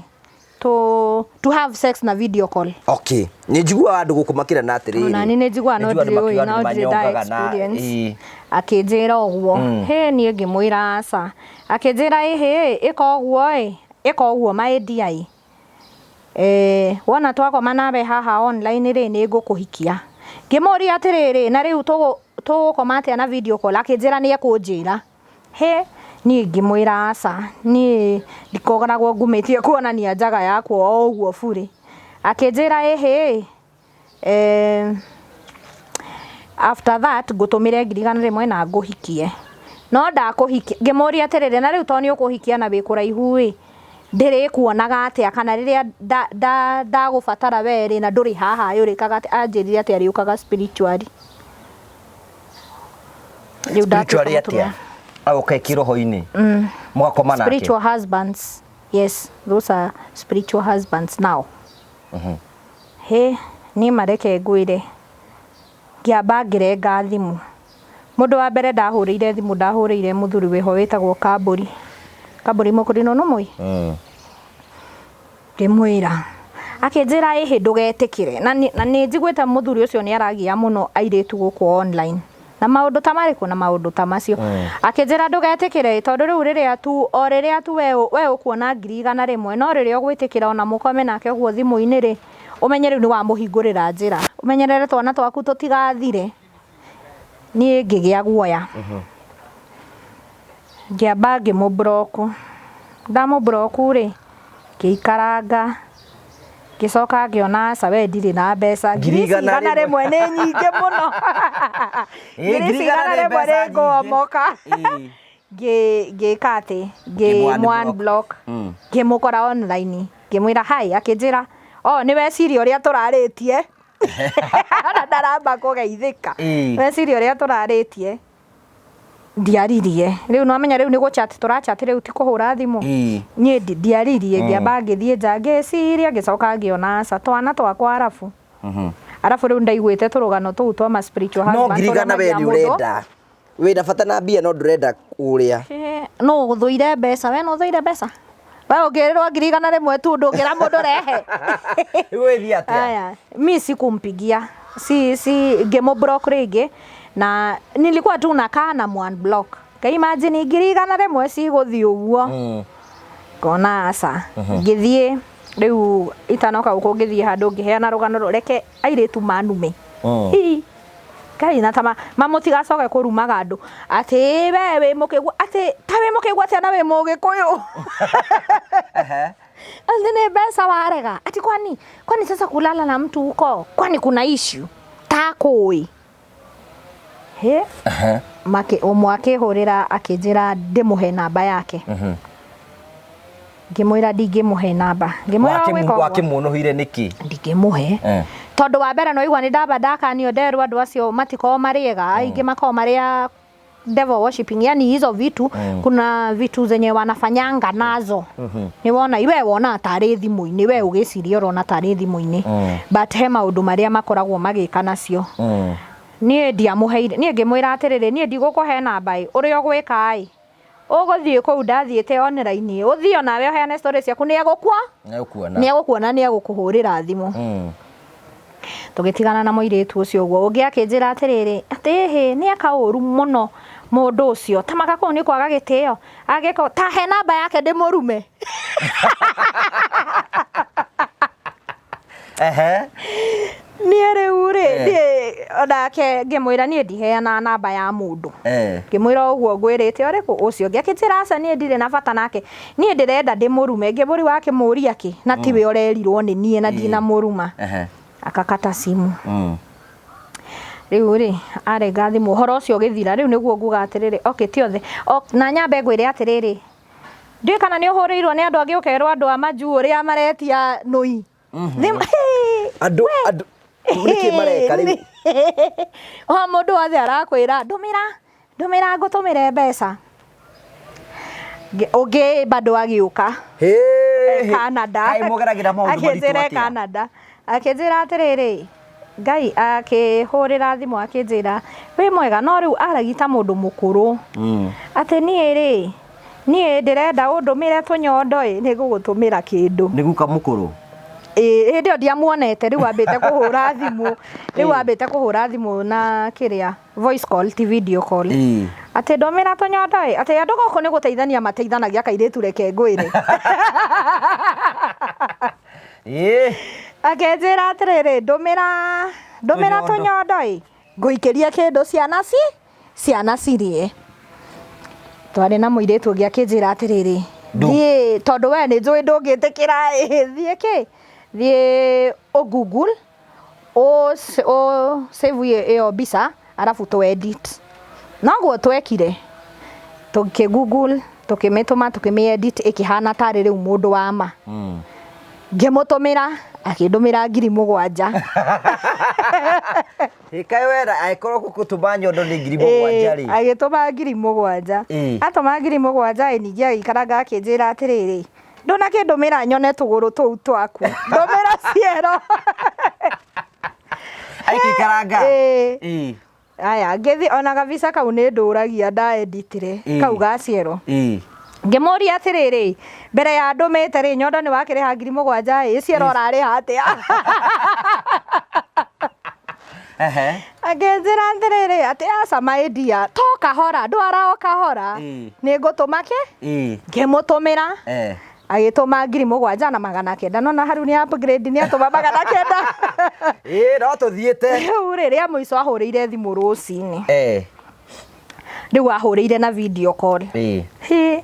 to have sex na video call. Okay, nĩ njiguaga andũ gũkũ makĩrana atĩrĩrĩ. Ona niĩ nĩ njiguaga, no Nĩ njiguaga andũ ndirĩ makiuga ũĩ, no andũ ndirĩ nda manyongaga na experience. Akĩnjĩra ũguo. Hĩ, niĩ ngĩmwĩra aca. Akĩnjĩra ĩhĩ, ĩka ũguo ĩ, ĩka ũguo my dear ĩ. Wona twakoma nawe haha online rĩ, nĩ ngũkũhikia. Ngĩmũria atĩrĩrĩ, na rĩu tũgũkoma atĩa na video call? Akĩnjĩra nĩ ekũnjĩra. Hĩ, niĩ ngĩmwĩra aca, niĩ ndikoragwo ngumĩtie kuonania njaga yakwa o ũguo burĩ. Akĩnjĩra ĩhĩ, after that ngũtũmĩre 100,000 na ngũhikie. No ndakũhikia, ngĩmũria atĩrĩrĩ, na rĩu tondũ nĩ ũkũhikia na wĩ kũraihu ĩ, ndĩrĩkuonaga atĩa? Kana rĩrĩa ndagũbatara we rĩ, na ndũrĩ haha ĩ, ũrĩkaga atĩa? Anjĩrire atĩ arĩũkaga spiritually. Rĩu ndatuĩka Spiritually atĩa? mũtumia. Agoka kĩroho-inĩ? Mũgakoma nake? Spiritual husbands. Yes, those are spiritual husbands now. Hĩ, niĩ mareke ngwĩre, ngĩamba ngĩrenga thimũ. Mũndũ wa mbere ndahũrĩire thimũ, ndahũrĩire mũthuri wĩho wĩtagwo Kambũri. Kambũri Mũkũrinũ nĩ ũmũĩ? Ngĩmwĩra. Akĩnjĩra ĩhĩ ndũgetĩkĩre. Na nĩ njiguĩte mũthuri ũcio nĩ aragia mũno airĩtu gũkũ online. Na maũndũ ta marĩkũ? Na maũndũ ta macio. Akĩnjĩra ndũgetĩkĩre tondũ rĩu rĩrĩa tu, o rĩrĩa tu we ũkuona 100,000, no rĩrĩa ũgwĩtĩkĩra ona mũkome nake ũguo thimũ-inĩ rĩ, ũmenye rĩu nĩ wamũhingũrĩra njĩra. Ũmenyerere twana twaku tũtigathire. Niĩ ngĩgĩa guoya. Ngĩamba ngĩmũ block. Ndamũ block rĩ, ngĩikaranga, ngĩcoka ngĩona aca we ndirĩ na mbeca. Ngiri ici 100 nĩ nyingĩ mũno. Ngiri ici 100 nĩ ngũomoka. Ngĩka atĩ, ngĩmũ unblock. Ngĩmũkora online, ngĩmwĩra hi, akĩnjĩra, oh nĩ weciria ũrĩa tũrarĩtie. Ona ndaramba kũgeithĩka. Weciria ũrĩa tũrarĩtie. Ndiaririe. Rĩu nĩwamenya rĩu nĩ gũ chat tũra chat, rĩu ti kũhũra thimũ. Niĩ ndiaririe, ngĩamba ngĩthiĩ nja ngĩciria, ngĩcoka ngĩona aca, twana twakwa arabu. Arabu rĩu ndaiguĩte tũrũgano tũu twa ma spiritual No husband ngiri ũrĩa igana we mathiaga nĩ mũndũ. ũrenda. Wĩna bata na mbia no ndũrenda kũrĩa. No ũthũire mbeca, we no ũthũire mbeca? We ũngĩrĩrwo 100,000 tu ndũngĩra mũndũ rehe. Rĩu wĩthiĩ atĩa? Aya, mi sikumpigia. Si ngĩmũ block rĩngĩ na nilikuwa tu nakaa na mu unblock. Ka imagine 100,000 cigũthiĩ ũguo. Ngona aca. Ngĩthiĩ rĩu itanoka gũkũ, ngĩthiĩ handũ ngĩheana rũgano, reke airĩtu manume. Hi. Ngai na tama mamũtigacoke kũrumaga andũ atĩ we wĩ mũkĩgu, atĩ ta wĩ mũkĩgu atĩa na wĩ mũgĩkũyũ. Atĩ nĩ mbeca warega, ati kwani sasa kulala na mtu huko kwani kuna issue takũĩ? He ũmwe akĩhũrĩra akĩnjĩra ndĩmũhe namba yake. Ngĩmwĩra ndingĩmũhe namba. Ngĩmwĩra ũgwĩka ũguo. Wakĩmuonohire nĩkĩ? Ndingĩmũhe. Tondũ wa mbere no igua nĩ ndamba ndakanio nderwo andũ acio matikoragwo marĩ ega, aingĩ makoragwo marĩ a devil worshiping, yani hizo vitu, kuna vitu zenye wanafanyanga nazo. Nĩ wona we wona tarĩ thimũ-inĩ, we ũgĩciria ũrona tarĩ thimũ-inĩ, but he maũndũ marĩa makoragwo magĩka nacio. Niĩ ndiamũheire. Niĩ ngĩmwĩra atĩrĩrĩ, niĩ ndigũkũhe namba ĩ, ũrĩa ũgwĩka ĩ, ũgũthiĩ kũu ndathiĩte online, ũthiĩ onawe ũheane story ciaku, nĩ egũkua Nĩ egũkuona. Nĩ egũkuona, nĩ egũkũhũrĩra thimũ. Tũgĩtigana na mũirĩtu ũcio ũguo. Ũngĩ akĩnjĩra atĩrĩrĩ, atĩ ĩhĩ, nĩ eka ũru mũno mũndũ ũcio, ta maka kũu nĩ kwaga gĩtĩo, agĩko ta he namba yake ndĩmũrume. Niĩ rĩu rĩ, niĩ onake ngĩmwĩra niĩ ndiheanaga namba ya mũndũ. Ngĩmwĩra ũguo ngwĩrĩte ũrĩkũ ũcio ũngĩ. Akĩnjĩra aca, niĩ ndirĩ na bata nake, niĩ ndĩrenda ndĩmũrume. Ngĩmũri wakĩmũria kĩ na tiwe ũrerirwo nĩ niĩ na ndinamũruma. Akakata simu. Rĩu rĩ, arenga thimũ, ũhoro ũcio ũgĩthira. Rĩu nĩguo nguga atĩrĩrĩ, okay, ti othe. Na nyambe ngwĩre atĩrĩrĩ, ndiũĩ kana nĩ ũhũrĩirwo nĩ andũ angĩ ũkerwo andũ a majuu ũrĩa maretia nũi. Andũ nĩkĩ mareka rĩu? O mũndũ wothe arakwĩra ndũmĩra, ndũmĩra ngũtũmĩre mbeca. Ũngĩ bado agĩũka. Canada. Kaĩ mũgeragĩra maũndũ maritũ Akĩnjĩra atĩa? Canada. Akĩnjĩra atĩrĩrĩ, Ngai akĩhũrĩra thimũ akĩnjĩra wĩ mwega no rĩu aragia ta mũndũ mũkũrũ atĩ niĩ rĩ niĩ ndĩrenda ũndũmĩre tũnyondo ĩ nĩ ngũgũtũmĩra kĩndũ. Nĩ guka mũkũrũ? Ĩĩ hĩndĩ ĩyo ndiamuonete rĩu ambĩte kũhũra thimũ rĩu ambĩte kũhũra thimũ na kĩrĩa voice call ti video call. Atĩ ndũmĩra tũnyondo ĩ atĩ andũ gũkũ nĩ gũteithania mateithanagia kairĩtu reke ngwĩre. Ĩĩ. Akĩnjĩra atĩrĩrĩ ndũmĩra ndũmĩra Tũnyondo. tũnyondo ĩ ngũikĩria kĩndũ ciana ci ciana cirĩe. Twarĩ na mũirĩtu ũngĩ akĩnjĩra atĩrĩrĩ thiĩ tondũ we nĩ njũĩ ndũngĩtĩkĩra ĩ thiĩ kĩ thiĩ ũ google ũ save ĩyo mbica arabu tũ edit. Noguo twekire tũkĩ google tũkĩmĩtũma tũkĩmĩ edit ĩkĩhana tarĩ rĩu mũndũ wa ma. Ngĩmũtũmĩra akĩndũmĩra 7,000. Ĩ kaĩ wera angĩkorwo gũgũtũma nyondo nĩ 7,000 rĩ. Agĩtũma 7,000. Atũma 7,000 ĩ ningĩ agĩikaranga akĩnjĩra atĩrĩrĩ, ndũnakĩndũmĩra nyone tũgũrũ tũu twaku, ndũmĩra ciero. Agĩikaranga? Ĩĩ. Aya, ngĩthiĩ ona gabica kau nĩ ndũragia nda editire kau ga ciero. Ngĩmũria atĩrĩrĩ, mbere ya ndũmĩte rĩ, nyondo nĩ wakĩrĩha 7,000 ĩ, ciero ũrarĩha atĩa? Akĩnjĩra atĩrĩrĩ, atĩ aca my dear, to kahora, ndwara o kahora, nĩ ngũtũma kĩ? Ngĩmũtũmĩra, agĩtũma 7,900. Nona hau nĩ upgrade nĩ atũma 900. Ĩĩ no tũthiĩte. Rĩu rĩ, rĩa mũico ahũrĩire thimũ rũcinĩ. Rĩu ahũrĩire na video call. Hĩ,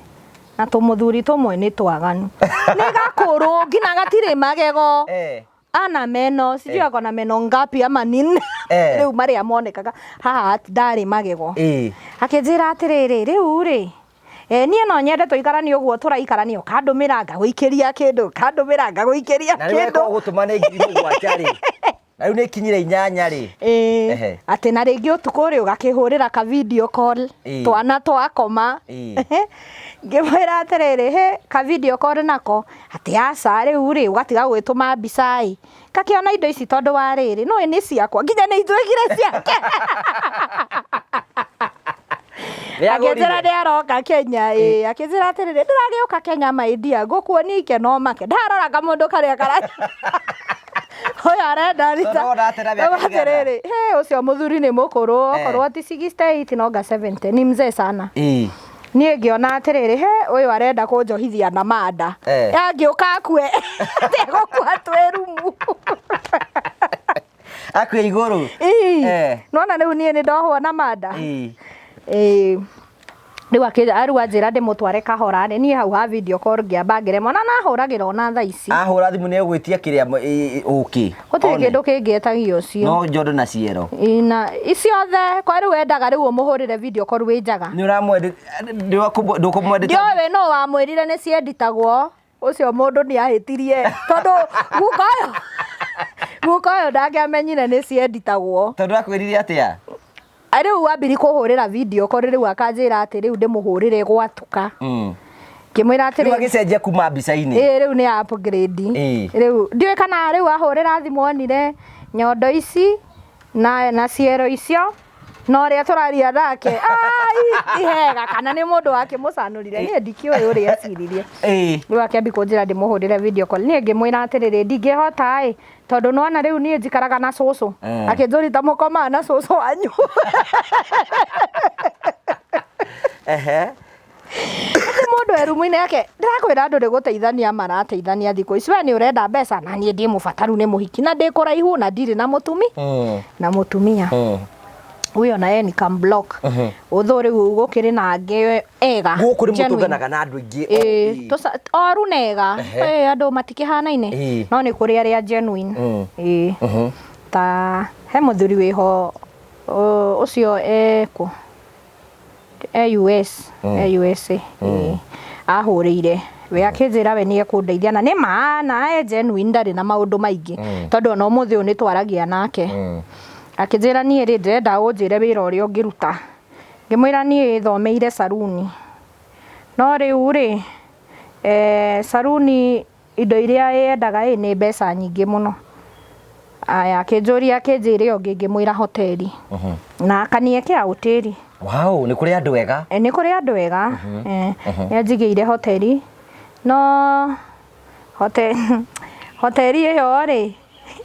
na tũmũthuri tũmwe nĩ twaganu. Nĩ gakũrũ nginya gatirĩ magego. Ana meno, sijui ako na meno ngapi ama nini. Rĩu marĩa monekaga haha ndarĩ magego. Akĩnjĩra atĩrĩrĩ, rĩu rĩ, niĩ no nyende tũikaranie ũguo tũraikarania, ũkandũmĩra ngagũikĩria kĩndũ, ũkandũmĩra ngagũikĩria Na rĩu kĩndũ. angĩkorwo gũtũma nĩ 7,000 rĩ, na rĩu nĩ ikinyire 8 rĩ. Ĩĩ, atĩ na rĩngĩ ũtukũ rĩ ũgakĩhũrĩra ka video call twana twakoma. Ngĩmwĩra atĩrĩrĩ, hĩ ka video call nako, atĩ aca rĩu rĩ ũgatiga gwĩtũma mbica ĩ, ngakĩona indo ici tondũ wa rĩrĩ, nĩũĩ nĩ ciakwa, nginya nĩ ituĩkire ciake. Akĩnjĩra nĩ aroka Kenya ĩ, akĩnjĩra atĩrĩrĩ ndĩragĩũka Kenya my dear, ngũkuonia ikeno make, ndarora kamũndũ karĩa kara ũyũ arenda rita. Tondũ wona atĩ na mĩaka ĩigana? Atĩrĩrĩ, hĩ ũcio mũthuri nĩ mũkũrũ, okorwo ti 68 no anga 70, ni mzee sana. Niĩ ngĩona atĩrĩrĩ, he ũyũ arenda kũnjohithia na manda. Angĩũka akue, ategũkua twĩ rumu. Akue igũrũ. Ĩĩ. Nĩwona rĩu niĩ nĩ ndohwo na manda. Ĩĩ. Rĩu rĩu anjĩra ndĩmũtware kahora rĩ, niĩ hau ha video call ngĩamba ngĩremwo na nahũragĩra ona thaa ici. Ahũra thimũ nĩ egwĩtia kĩrĩa ũkĩ. Gũtirĩ kĩndũ kĩngĩ etagia ũcio. No njondo na ciero. Ĩĩ na ciothe kwa rĩu endaga rĩu ũmũhũrĩre video call wĩ njaga. Nĩ ũramwendete ndũkũmwendete. Ndiũĩ nũ wamwĩrire nĩ cienditagwo. Ũcio mũndũ nĩ ahĩtirie tondũ guka ũyũ guka ũyũ ndangĩamenyire nĩ cienditagwo. Tondũ akwĩrire atĩa? Rĩu ambiri kũhũrĩra video call rĩu akanjĩra atĩ rĩu ndĩmũhũrĩre gwatuka. Ngĩmwĩra atĩrĩ Rĩu agĩcenjia kuma mbica-inĩ. Ĩĩ rĩu nĩ upgrade. Rĩu ndiũĩ kana rĩu ahũrĩra thimũ onire nyondo ici na ciero icio na ũrĩa tũraria nake ai ti hega kana nĩ mũndũ wakĩmũcanũrire niĩ ndikĩũĩ ũrĩa eciririe. Rĩu akĩambi kũnjĩra ndĩmũhũrĩre video call niĩ ngĩmwĩra atĩrĩrĩ ndingĩhota ĩ tondũ nĩwona rĩu niĩ njikaraga na cũcũ. Akĩnjũria ta mũkomaga na cũcũ wanyu. Atĩ mũndũ e rumu-inĩ yake ndĩrakwĩra andũ nĩ gũteithania marateithania thikũ ici we nĩ ũrenda mbeca na niĩ ndĩ mũbataru nĩ mũhiki na ndĩ kũraihu na ndirĩ na mũtumi na mũtumia. Huyo na yeye ni kamblock. Ũthũ rĩu gũkĩrĩ na angĩ ega. Gũkũ nĩ genuine. mũtũnganaga na andũ aingĩ. Ĩĩ, oru na ega. Ĩĩ, andũ matikĩhanaine. No nĩ kũrĩ arĩa genuine. Ĩĩ. Ta he mũthuri wĩho ũcio ekũ? E US, e USA. Ĩĩ. Ahũrĩire. We akĩnjĩra we nĩ ekũndeithia na nĩ ma na e genuine ndarĩ na maũndũ maingĩ. Tondũ ona ũmũthĩ ũyũ nĩ twaragia nake. Akĩnjĩra niĩ rĩ ndĩrenda ũnjĩre wĩra ũrĩa ũngĩruta. Ngĩmwĩra niĩ thomeire saruni. No rĩu rĩ, saruni indo iria yendaga ĩ nĩ mbeca nyingĩ mũno. Aya, akĩnjũria, akĩnjĩra ĩyo ũngĩ, ngĩmwĩra hoteli na akaniekea hoteli. Wow, nĩ kũrĩ andũ ega. E, nĩ kũrĩ andũ ega. Eh, nĩ anjigĩire hoteli, no hoteli ĩyo rĩ,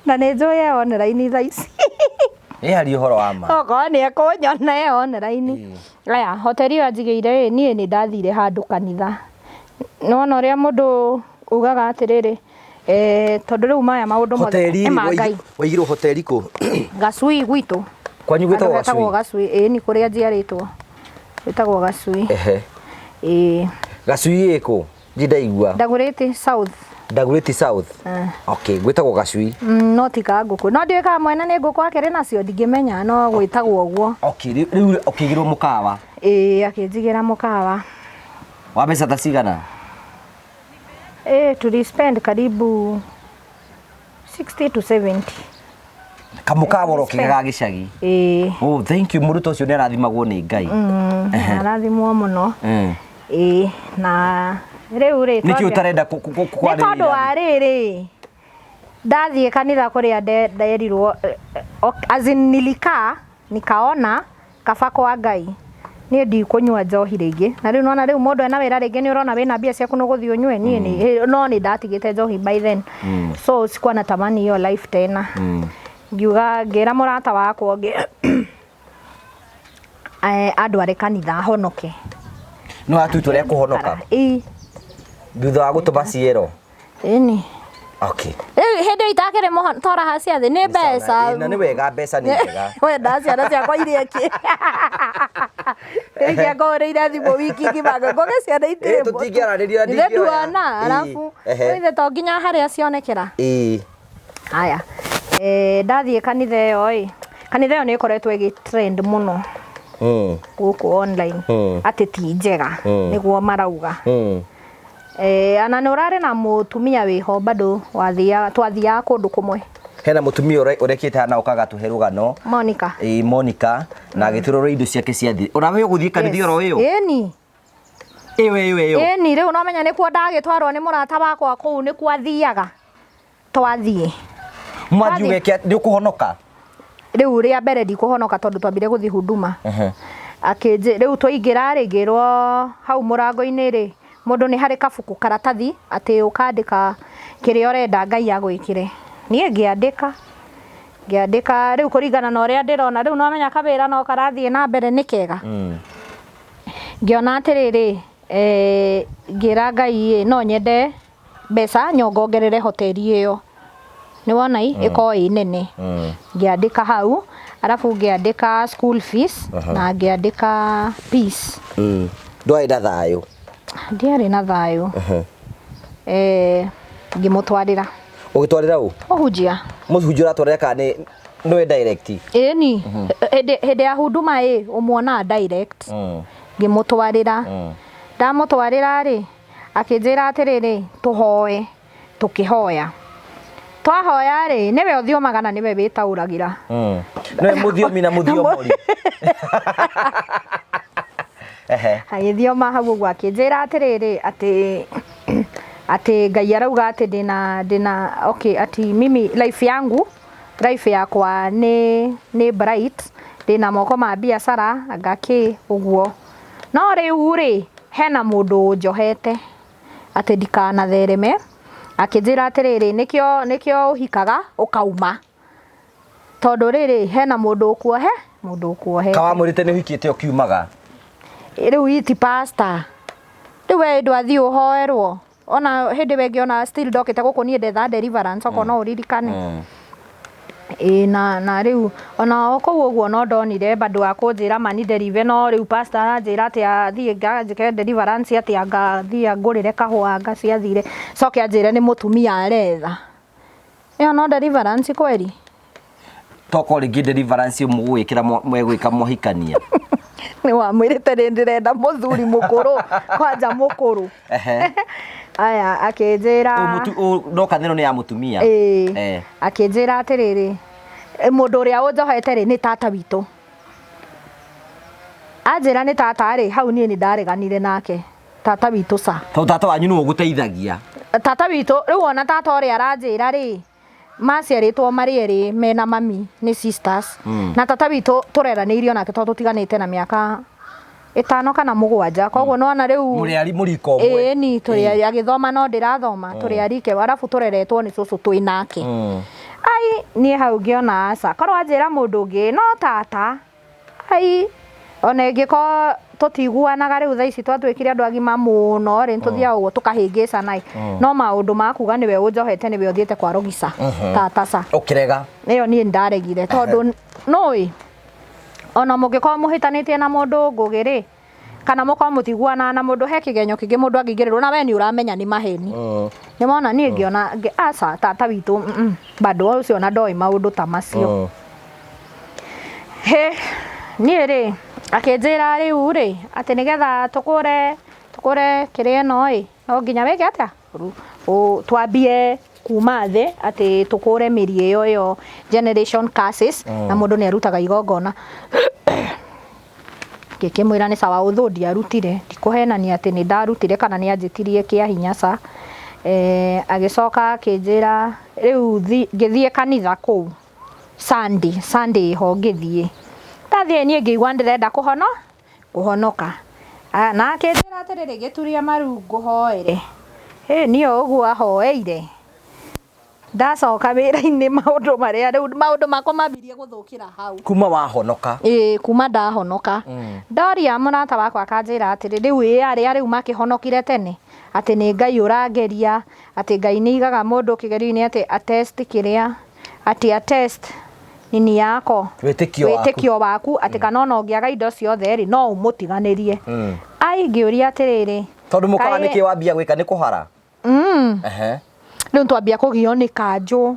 na nĩ njũĩ e online thaa ici. Ĩ hari ũhoro wa ma. Okorwo nĩ ekũnyona e online. Aya, hoteli ĩyo anjigĩire ĩ, niĩ nĩ ndathire handũ kanitha. Nĩwona ũrĩa mũndũ ugaga atĩrĩrĩ, eh, tondũ rĩu maya maũndũ mothe Hoteli nĩ ma Ngai. Waigirwo hoteli kũ? Gacui gwitũ. Kwanyu gwĩtagwo Handũ hetagwo Gacui? Gacui, ĩĩ nĩ kũrĩa njiarĩtwo. Gwĩtagwo Gacui. Ehe. Ĩĩ. Gacui ĩkũ? Ndindaigua. Ndagũrĩti South. Ndagũrĩti South. Okay, gwĩtagwo Gacui. No ti ka ngũkũ. No ndiũĩ kana mwene nĩ ngũkũ akĩrĩ nacio, ndingĩmenya, no gwĩtagwo ũguo. Okay, rĩu ũkĩigĩrwo mũkawa? Ĩĩ, akĩnjigĩra mũkawa. Wa mbeca ta cigana? Eh, tuli spend karibu 60 to 70. Kamũkawa oro kega ga gĩcagi. Ĩĩ. Oh, thank you. Mũrutwo ũcio nĩ arathimagwo nĩ Ngai. Arathimwo mũno. Ĩĩ, na rĩu rĩ, Nĩkĩ ũtarenda nĩ tondũ wa rĩrĩ, ndathiĩ kanitha kũrĩa nderirwo, as in nilikaa nikaona kaba kwa Ngai niĩ ndikũnyua njohi rĩngĩ. Na rĩu nona rĩu mũndũ ena wĩra rĩngĩ nĩ ũrona wĩna mbia ciaku nĩ ũgũthiĩ ũnyue. Niĩ nĩ no nĩ ndatigĩte njohi by then, so sikuwa natamani hiyo life tena. Ngiuga, ngĩra mũrata wakwa ũngĩ andware kanitha honoke. Nĩ watua itua rĩa kũhonoka? Ĩĩ. Thutha wa gũtũma ciero? Ĩni. Okay. Rĩu hĩndĩ ĩyo itakĩrĩ mũtora ha ciathĩ nĩ mbeca. Na nĩ wega, mbeca nĩ njega. Wenda ciana ciakwa irie kĩ? Rĩngĩ ngũrĩire thimũ wiki ng'ima, ngũge ciana itirĩ. Ĩ, tũtingĩaranĩria na Ithe ndingĩoya. nduona, Ĩ, arabu ehe. ithe to nginya harĩa cionekera. Ĩĩ. Haya. Ndathiĩ kanitha ĩyo ĩ, kanitha ĩyo nĩ ĩkoretwo ĩgĩ trend mũno gũkũ online, atĩ ti njega, nĩguo marauga. Ana nĩ ũrarĩ na mũtumia wĩho bado wathiaga, twathiaga kũndũ kũmwe. Hena mũtumia ũrekĩte hana ũkaga tũhe rũgano. Monica. Ĩĩ, Monica, na agĩtwĩra ũrĩa indo ciake ciathire. Ona we ũgũthiĩ kanitha oro ĩyo? Ĩni. Ĩyo ĩyo ĩyo. Ĩni, rĩu no menya nĩkuo ndagĩtwarwo nĩ mũrata wakwa, kũu nĩkuo athiaga. Twathiĩ. Mwathiĩ ũgeke nĩ ũkũhonoka? Rĩu rĩa mbere ndikũhonoka tondũ twambire gũthiĩ huduma. Akĩnjĩ rĩu twaingĩra rĩ, ngĩrwo hau mũrango-inĩ rĩ, mũndũ nĩ harĩ kabuku karatathi atĩ ũkandĩka kĩrĩa ũrenda Ngai agwĩkĩre. Niĩ ngĩandĩka, ngĩandĩka rĩu kũringana na ũrĩa ndĩrona, rĩu no menya kawĩra no karathiĩ na mbere nĩ kega. Ngĩona atĩrĩrĩ, ngĩra Ngai ĩ, no nyende mbeca nyongongerere hoteli ĩyo. Nĩ wona i, ĩkorwo ĩ nene. Ngĩandĩka hau, arabu ngĩandĩka school fees na ngĩandĩka peace. Ndwarĩ na thayũ? Ndiarĩ na thayũ. Ngĩmũtwarĩra. Ũgĩtwarĩra ũ? Mũhunjia. Mũhunjia ũratwarĩra kana nĩ nĩwe direct? Ĩni, hĩndĩ ya huduma ĩ, ũmuonaga direct. Ngĩmũtwarĩra. Ndamũtwarĩra rĩ, akĩnjĩra atĩrĩrĩ, tũhoe. Tũkĩhoya. Twahoya rĩ, nĩwe ũthiomaga na nĩwe wĩtaũragĩra. Nĩwe mũthiomi na mũthiomori. Ehe. Agĩthioma hau ũguo akĩnjĩra atĩrĩrĩ, atĩ Ngai arauga atĩ ndĩna okay, ati mimi life yangu, life yakwa nĩ bright, ndĩna moko ma biacara, anga kĩ ũguo. No rĩu rĩ, hena mũndũ ũnjohete atĩ ndikanathereme, akĩnjĩra atĩrĩrĩ, nĩkĩo ũhikaga ũkauma. Tondũ rĩrĩ, hena mũndũ ũkuohe, mũndũ ũkuohete. Kawamwĩrĩte nĩ ũhikĩte ũkiumaga? Rĩu iti pastor. Rĩu we ndwathiĩ ũhoerwo. Ona hĩndĩ ĩyo ĩngĩ ona still ndokĩte gũkũ niĩ ndetha deliverance okorwo no ũririkane. Ĩĩ, na rĩu ona o kũu ũguo no ndonire bado wa kũnjĩra mani deliver, no rĩu pastor aranjĩra atĩ athiĩ nganjĩke deliverance atĩ anga athiĩ angũrĩre kahũa anga ciathire, coke anjĩre nĩ mũtumia aretha. Ĩyo no deliverance kweri? Tokorwo rĩngĩ deliverance mũgwĩkĩra mwegwĩka mwahikania. Nĩ wamwĩrĩte nĩ ndĩrenda mũthuri mũkũrũ, kwanja mũkũrũ. Ehe. Aya, akĩnjĩra No kanitha ĩno nĩ ya mũtumia. Ĩĩ. Eh. Akĩnjĩra atĩrĩrĩ, mũndũ ũrĩa ũnjohete rĩ, nĩ tata witũ. Anjĩra nĩ tata rĩ, hau niĩ nĩ ndareganire nake. Tata witũ ca. Tondũ tata wanyu nĩwe ũgũteithagia. Tata witũ, rĩu ona tata ũrĩa aranjĩra rĩ, Maciarĩtwo marĩ erĩ mena mami nĩ sisters. Na tata witũ tũreranĩirio nake tondũ tũtiganĩte na mĩaka 5 kana 7, koguo nĩwona rĩu Mũrĩ ari mũrika ũmwe. Ĩĩ ni tũrĩ agĩthoma no ndĩrathoma, tũrĩ arike, arabu tũreretwo nĩ cũcũ twĩ nake. Ai, niĩ hau ngĩona aca, korwo anjĩra mũndũ ũngĩ no tata, ai, ona ĩngĩkorwo tũtiguanaga rĩu thaa ici twatuĩkire andũ agima mũno rĩ, nĩtũthiaga ũguo tũkahĩngĩcana ĩ, no maũndũ ma kuga nĩwe ũnjohete nĩwe ũthiĩte kwa rũgica, tata ca. Ũkĩrega. Ĩyo niĩ nĩndaregire tondũ nũĩ ona mũngĩkorwo mũhĩtanĩtie na mũndũ ngũgĩ rĩ, kana mũkorwo mũtiguanaga na mũndũ, he kĩgenyo kĩngĩ mũndũ angĩingĩrĩrwo na we nĩ ũramenya nĩ maheni. Nĩwona niĩ ngĩona aca tata witũ bado ũcio ona ndoĩ maũndũ ta macio. Hĩ, niĩ rĩ, akĩnjĩra rĩu rĩ, atĩ nĩgetha tũkũre kĩrĩa ĩno ĩ, no nginya wĩke atĩa? Twambie kuma thĩ atĩ tũkũre mĩri ĩyo ĩyo generation curses, na mũndũ nĩ arutaga igongona. Ngĩkĩmwĩra nĩ sawa, ũthũ ndiarutire, ndikũhenania atĩ nĩ ndarutire kana nĩ anjĩtirie kĩa hinya ca. Agĩcoka akĩnjĩra rĩu ngĩthiĩ kanitha kũu Sunday, Sunday ho ngĩthiĩ. Ndathiĩ niĩ ngĩigua ndĩrenda kũhonoka. Na akĩnjĩra atĩrĩrĩ, gĩturia maru ngũhoere. Hĩ, niĩ o ũguo ahoeire. Ndacoka wĩra-inĩ maũndũ marĩa rĩu maũndũ makwa mambirie gũthũkĩra hau. Kuma wahonoka. Ĩĩ, kuma ndahonoka. Ndoria mũrata wakwa akanjĩra atĩrĩ, rĩu ĩ arĩa rĩu makĩhonokire tene, atĩ nĩ Ngai ũrangeria, atĩ Ngai nĩ aigaga mũndũ kĩgerio-inĩ atĩ a test kĩrĩa, atĩ a test nini yako. Wĩtĩkio waku. Wĩtĩkio waku, atĩ kana ona ũngĩaga indo ciothe rĩ, no ũmũtiganĩrie. Ai, ngĩũria atĩrĩrĩ, Tondũ mũkawa kaĩ nĩkĩ wambia gwĩka nĩ kũhara? Rĩu twambia kũgio nĩ kanjũ.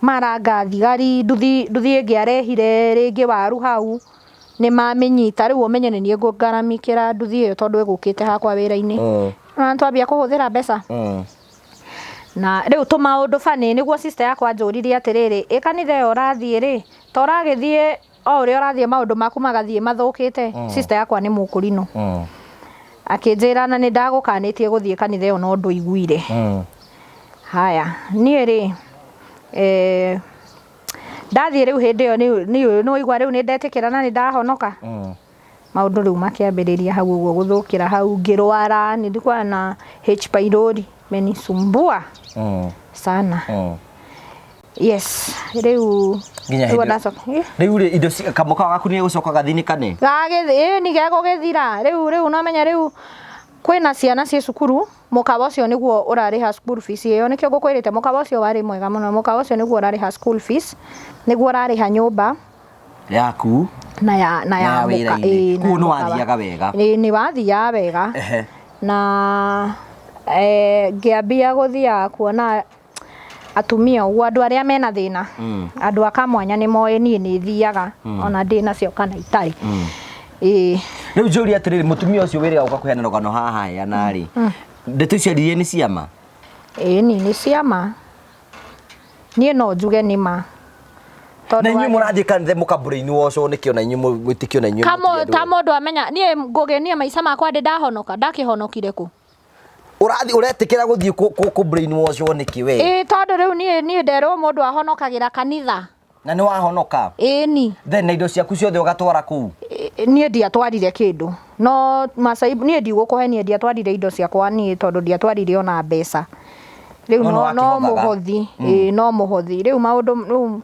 Maranga thigari, nduthi ĩngĩ arehire rĩngĩ waru hau, nĩ mamĩnyita, rĩu ũmenye nĩ niĩ ngũngaramikĩra nduthi ĩyo tondũ ĩgũkĩte hakwa wĩra-inĩ. Na twambia kũhũthĩra mbeca. Na rĩu tũmaũndũ bani, nĩguo sister yakwa anjũririe atĩrĩrĩ, ĩ kanitha ĩyo ũrathiĩ rĩ, ta ũragĩthiĩ o ũrĩa ũrathiĩ maũndũ maku magathiĩ mathũkĩte. Sister yakwa nĩ mũkũrinũ. Akĩnjĩra na nĩ ndagũkanĩtie gũthiĩ kanitha ĩyo no ndũiguire. Haya, niĩ rĩ, ndathiĩ rĩu hĩndĩ ĩyo nĩ waigua rĩu nĩ ndetĩkĩra na nĩ ndahonoka. Maũndũ rĩu makĩambĩrĩria hau ũguo gũthũkĩra hau, ngĩrwara, nilikuwa na H pylori, imenisumbua sana. Yes, rĩu Nginya rĩu hĩndĩ- ndacoka. Rĩu rĩ, indo kamũkawa gaku nĩ gũcoka gathinikane? Gagĩthi, ĩĩ, nĩ gegũgĩthira. Rĩu, rĩu no menya rĩu kwĩna ciana ciĩ cukuru, mũkawa ũcio nĩguo ũrarĩha school fees ĩyo, nĩkĩo ngũkwĩrĩte mũkawa ũcio warĩ mwega mũno, mũkawa ũcio nĩguo ũrarĩha school fees, nĩguo ũrarĩha nyũmba yaku na ya, na ya Na ya mũka, wĩra-inĩ. ĩĩ, na Kũu ya nĩ mũkawa. wathiaga wega. Ĩĩ, nĩ wathiaga wega. Na ngĩambia gũthiaga kuona atumia ũguo, andũ arĩa mena thĩna, andũ a kamwanya nĩ moĩ niĩ nĩ thiaga, ona ndĩ nacio kana itarĩ. Ĩĩ. Rĩu njũrie atĩrĩrĩ, mũtumia ũcio wĩrĩga gũka kũheana rũgano haha heana rĩ, ndeto icio aririe nĩ ciama? Ĩĩ, ni nĩ ciama. Niĩ no njuge nĩ ma. Tondũ Na inyuĩ wa- mũrathiĩ kanitha mũka brain wash nĩkĩ ona inyuĩ mwĩtĩkio na inyuĩ mũtige andũ Ta aya? mũndũ amenya, niĩ ngũgĩ niĩ maica makwa ndĩ ndahonoka, ndakĩhonokire kũ? Ũrathiĩ ũretĩkĩra gũthiĩ kũ brain wash nĩkĩ we? Ĩĩ, tondũ rĩu niĩ nderwo mũndũ ahonokagĩra kanitha. Na nĩ wahonoka? Ĩĩ ni. Then na indo ciaku ciothe ũgatwara kũu? Niĩ ndiatwarire kĩndũ. No Masai, niĩ ndigũkũhenia, ndiatwarire indo ciakwa niĩ tondũ ndiatwarire ona mbeca. Rĩu No nĩ no wakĩhothaga? mũhothi. Ĩĩ, no mũhothi. Rĩu maũndũ, rĩu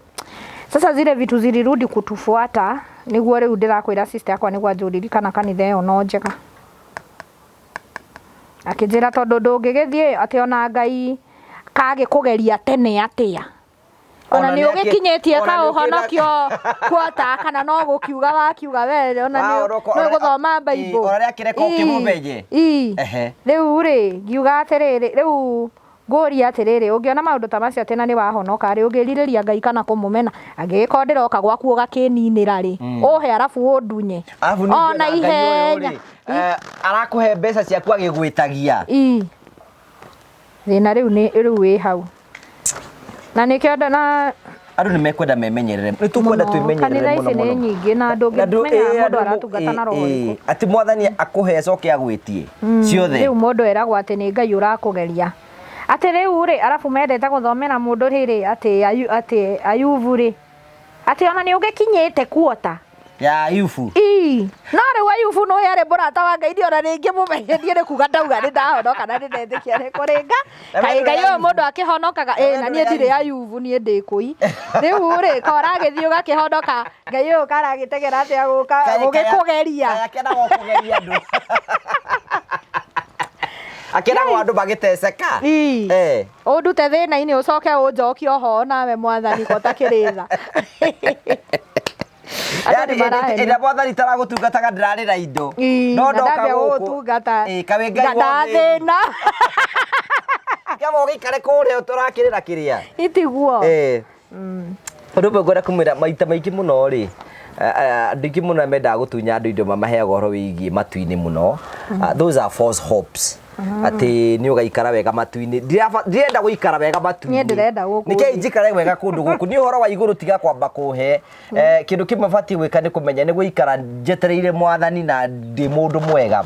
sasa zile vitu zilirudi kutufuata, nĩguo rĩu ndĩrakwĩra sister yakwa nĩguo anjũririkana kanitha ĩyo no njega. Akĩnjĩra tondũ ndũngĩgĩthiĩ atĩ ona Ngai kagĩkũgeria tene atĩa. Ona Ona nĩ nĩ akĩ- ũgĩkinyĩtie ona nĩ ũkĩra- kaũhonokio kwota kana no gũkiuga wakiuga we ona Wa, oroko- nĩ ũgũthoma Bible. Ĩ, ona rĩa kĩreko ũkĩmũmenye. Ĩ. Ehe. Rĩu rĩ, ngiuga atĩrĩrĩ, rĩu ngũria atĩrĩrĩ, ũngĩona maũndũ ta macio atĩ na nĩ wahonoka rĩ, ũngĩrirĩria Ngai kana kũmũmena, angĩgĩkorwo ndĩroka gwaku ũgakĩninĩra rĩ, ũhe arabu ũndunye. Arabu ningĩ Ona ona Ngai ũyũ ihenya. rĩ, arakũhe mbeca ciaku agĩgwĩtagia. Ĩ. Thĩna rĩu nĩ rĩu wĩ hau. Na nĩkĩo na Andũ nĩ mekwenda memenyerere. Nĩ tũkwenda Mũno. twĩmenyerere Kanitha mũno ici nĩ mũno. nyingĩ na Na andũ- ndũngĩmenya ĩ, mũndũ andũ aratungata na roho ĩ, ũrĩkũ. Atĩ mwathani akũhe acoke agwĩtie ciothe. Rĩu mũndũ eragwo atĩ nĩ Ngai ũrakũgeria. Atĩ rĩu rĩ, arabu mendete gũthomera mũndũ rĩrĩ atĩ atĩ Ayubu rĩ, atĩ ona nĩ ũgĩkinyĩte kuota. Ya Ayubu. Ii, no rĩu Ayubu nĩ yarĩ mũrata wa Ngai, niĩ ona rĩngĩ mũmenye niĩ nĩ kuga ndauga nĩ ndahonoka na nĩ ndetĩkia nĩ kũrĩ Nga. Kaĩ Ngai ũyũ mũndũ akĩhonokaga, ĩ na niĩ ndirĩ Ayubu, niĩ ndĩ kũi. Rĩu rĩ, ko ũragĩthiĩ ũgakĩhonoka, Ngai ũyũ karagĩtegera atĩa gũka gũgĩkũgeria. Kaĩ akĩendaga o kũgeria andũ. Akĩragwo andũ magĩteceka. Ii. Eh. Ũndute thĩna-inĩ ũcoke ũnjokie oho nawe mwathani ko ũtakĩrĩ tha. Andũ Yaani nĩ marahenio. ĩrĩa mwathani taragũtungataga ndĩrarĩ na indo. Ii, No na ndoka ndambia gũkũ. gũgũtungata. Ĩ, kaĩ Ngai wa Ndathĩna. Kaba ũgĩikare kũrĩa tũrakĩrĩra kĩrĩa. Itiguo. Eh. Ũndũ ũmwe ngwenda kũmwĩra maita maingĩ mũno rĩ, andũ aingĩ mũno mendaga gũtunya andũ indo mamaheaga ũhoro wĩgiĩ matu-inĩ mũno. Those are false hopes. Atĩ nĩ ũgaikara wega matu-inĩ. Ndirenda gũikara wega matu-inĩ. Niĩ ndĩrenda gũkũ Nĩkĩĩ thĩ. njikare wega kũndũ gũkũ? Niĩ ũhoro wa igũrũ tiga kwamba kũhe. Kĩndũ kĩmwe batiĩ gwĩka nĩ kũmenya nĩ gũikara njetereire mwathani na ndĩ mũndũ mwega.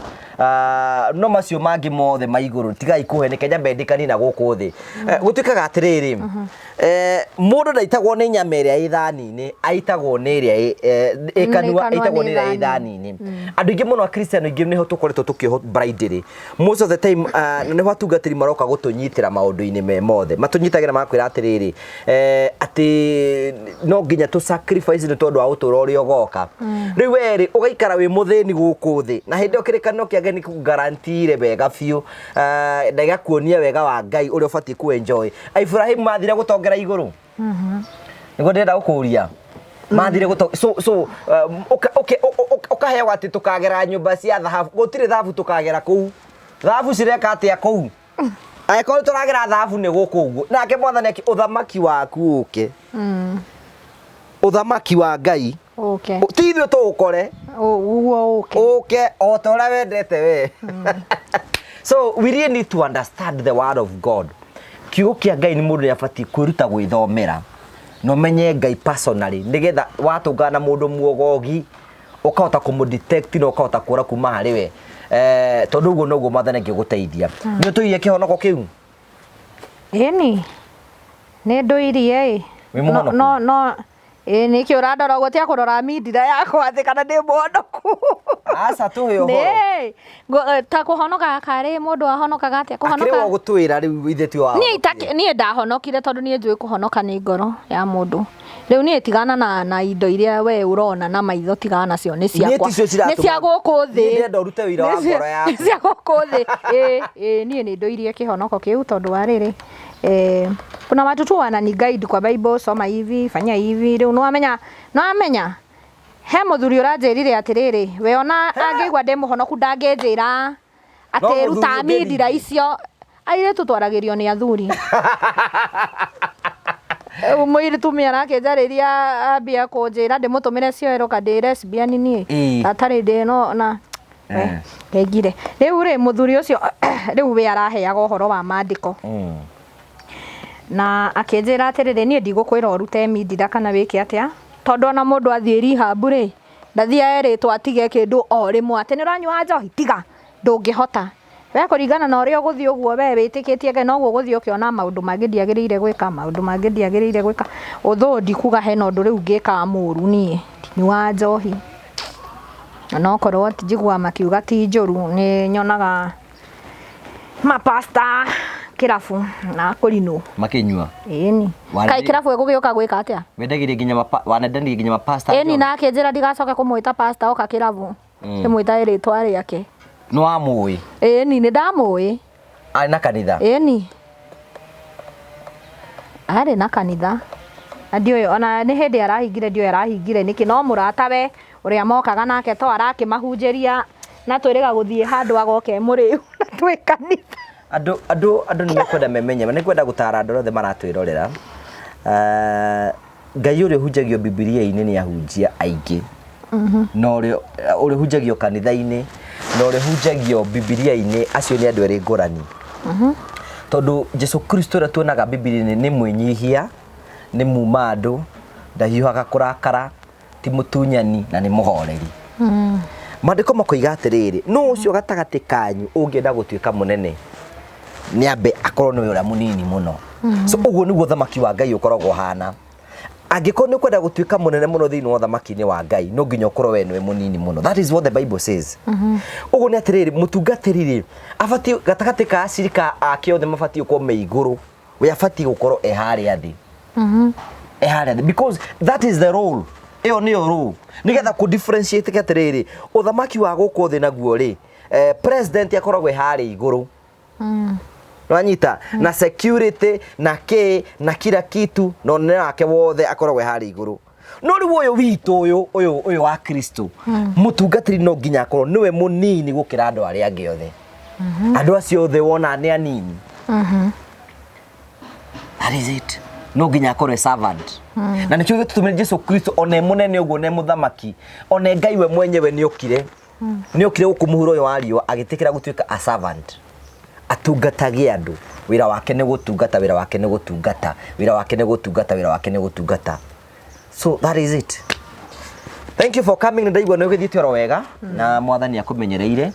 No macio mangĩ mothe ma igũrũ tigai kũhe, nĩke nyambe ndĩkanie na gũkũ thĩ. Gũtuĩkaga atĩrĩrĩ, mũndũ ndaitagwo nĩ nyama ĩrĩa ĩ thani-inĩ, aitagwo nĩ ĩrĩa ĩ kanua, Nĩ kanua aitagwo nĩ nĩ ĩrĩa ĩ thani. thani-inĩ. Andũ aingĩ mũno akristiano aingĩ nĩho tũkoretwo tũkĩohwo blindly. Most of the time, na nĩho atungatĩri maroka gũtũnyitĩra maũndũ-inĩ me mothe. Matũnyitagĩra magakwĩra atĩrĩrĩ, atĩ no nginya tũ sacrifice nĩ tondũ wa ũtũũro ũrĩa ũgoka. Rĩu we rĩ, ũgaikara wĩ mũthĩni gũkũ thĩ, na hĩndĩ ĩyo kĩrĩkanĩro kĩa Ngai nĩ kũguarantee wega biũ, na gĩgakuonia wega wa Ngai ũrĩa ũbatiĩ kũ enjoy. Ibrahim mathire gũtongera igũrũ. Nĩguo ndĩrenda gũkũria. Mathire gũto so so ũkaheo atĩ tũkagera nyũmba cia thahabu. Gũtirĩ thahabu tũkagera kũu. Thahabu cireka atĩa kũu? Angĩkorwo tũragera thahabu nĩ gũkũ ũguo. Nake mwathani akĩ ũthamaki waku ũke. Ũthamaki wa Ngai. Ũke. Ti ithuĩ tũũkore. Ũguo ũke. Ũke o ta ũrĩa wendete we. So we really need to understand the word of God. Kiugo kĩa Ngai nĩ mũndũ nĩ abatiĩ kwĩruta gwĩthomera na ũmenye Ngai personally nĩgetha watũngana na mũndũ muogogi ũkahota kũmũ detect na ũkahota kũra kuma harĩ we. Tondũ ũguo noguo mwathani angĩgũteithia. Nĩ ũtũirie kĩhonoko kĩu? Ĩni. Nĩ ndũirie ĩ. Wĩ mũhonoku? No, no, ĩ nĩkĩ ũrandora ũguo tia kũrora mindira yakwa atĩ kana ndĩ mũhonoku. Aca tũhe ũhoro. Nĩ. Ta kũhonoka karĩ mũndũ ahonokaga atĩa? Akĩrĩ Kũhonoka. wa gũtwĩra rĩu ithe ti wa. Niĩ ndahonokire tondũ niĩ njũĩ kũhonoka nĩ ngoro ya mũndũ. Rĩu niĩ tigana na indo iria we ũrona na maitho, tigana nacio, nĩ Niĩ ciakwa. ticio Nĩ cia ciratũma- gũkũ thĩ. Niĩ ndĩrenda ũrute wĩra wa ngoro yaku. Nĩ cia gũkũ thĩ. Ĩ, ĩ, niĩ nĩ ndũirie kĩhonoko kĩu tondũ wa rĩrĩ, kuna watu tu wanani guide kwa Bible, soma hivi, fanya hivi. Rĩu nĩwamenya, nĩwamenya he mũthuri ũranjĩrire atĩrĩrĩ, we ona angĩigua ndĩ mũhonoku ndangĩnjĩra atĩ No mũthuri ruta ũngĩ mindira ningĩ. icio. Airĩtu twaragĩrio nĩ athuri. Rĩu mũirĩtu mĩ arakĩnjarĩria ambia kũnjĩra ndĩmũtũmĩre cioero ka ndĩ lesbian niĩ. Ĩĩ. Atarĩ ndĩ no na ngengire. Rĩu rĩ mũthuri ũcio rĩu we araheaga ũhoro wa maandĩko. Na akĩnjĩra atĩrĩrĩ, niĩ ndigũkwĩra ũrute mindira kana wĩke atĩa, tondũ ona mũndũ athiĩ rehab rĩ, ndathiaga erĩtwo atige kĩndũ o rĩmwe atĩ nĩ ũranyua njohi, tiga, ndũngĩhota. We kũringana na ũrĩa ũgũthiĩ ũguo we wĩtĩkĩtie Ngai noguo ũgũthiĩ ũkĩona maũndũ mangĩ ndiagĩrĩire gwĩka, maũndũ mangĩ ndiagĩrĩire gwĩka. Although ndikuga hena ũndũ rĩu ngĩkaga mũru niĩ, ndinyuaga njohi. Ona okorwo njiguaga makiuga ti njũru, nĩ nyonaga mapasta kĩrabu na kũrinwo. Makĩnyua? Ĩni. Kaĩ kĩrabu gĩgũgĩũka gwĩka atĩa? Wendagĩria nginya wanendanĩria nginya mapasta Ĩni, njohi? na akĩnjĩra ndigacoke kũmwĩta pasta oka kĩrabu. Ndĩmwĩtage rĩtwa rĩake. Nĩ wamũĩ? Ĩni, nĩ ndamũĩ. Arĩ na kanitha? Ĩni. Arĩ na kanitha. Na ndiũĩ ona nĩ hĩndĩ arahingire, ndiũĩ arahingire nĩkĩ, no mũratawe ũrĩa mokaga nake to arakĩmahunjĩria na twĩrĩga gũthiĩ handũ agoka e mũrĩu na twĩ kanitha. Andũ nĩ mekwenda memenye, nĩ kwenda gũtara andũ othe maratwĩrorera. Ngai ũrĩa ũhunjagio Bibilia-inĩ nĩ ahunjia aingĩ. Na ũrĩa ũhunjagio kanitha-inĩ na ũrĩa ũhunjagio Bibilia-inĩ, acio nĩ andũ erĩ ngũrani. Tondũ Jesu Kristo ũrĩa tuonaga Bibilia-inĩ nĩ mwĩnyihia, nĩ muma andũ, ndahiũhaga kũrakara, ti mũtunyani na nĩ mũhoreri. Maandĩko makoiga atĩrĩrĩ, nũ ũcio gatagatĩ kanyu ũngĩenda gũtuĩka mũnene? Nĩ ambe akorwo nĩwe ũrĩa mũnini mũno. So ũguo nĩguo ũthamaki wa Ngai ũkoragwo ũhana. Angĩkorwo nĩ ũkwenda gũtuĩka mũnene mũno thĩinĩ wa ũthamaki-inĩ wa Ngai, no nginya ũkorwo we nĩwe mũnini mũno. That is what the Bible says. Ũguo nĩ atĩrĩrĩ, mũtungatĩri rĩ, abatiĩ gatagatĩ ka acirika ake othe mabatiĩ gũkorwo me igũrũ, we abatiĩ gũkorwo e harĩa thĩ. E harĩa thĩ because that is the role. Ĩyo nĩyo role. Nĩgetha kũ differentiate atĩrĩrĩ, ũthamaki wa gũkũ thĩ naguo rĩ, president akoragwo e harĩa igũrũ. Nwanyita na security na kĩ na kila kitu na ũnene wake wothe akoragwo e harĩa igũrũ. No rĩu ũyũ witũ ũyũ wa Kristo, mũtungatĩri no nginya akorwo nĩwe mũnini gũkĩra andũ arĩa angĩ othe. Andũ acio othe wona nĩ anini. That is it. No nginya akorwo e servant. Na nĩkĩo gĩtũtũmire Jesu Kristo one mũnene ũguo, one mũthamaki, one Ngai we mwenyewe nĩokire. Nĩokire gũkũ mũhuro ũyũ wa riũa agĩtĩkĩra gũtuĩka a servant. Atungatage andũ. Wĩra wake nĩ gũtungata, wĩra wake nĩ gũtungata, wĩra wake nĩ gũtungata, wĩra wake nĩ gũtungata. So that is it. Thank you for coming. Ndaigua nĩ ũgĩthiĩte oro wega na Mwathani akũmenyereire.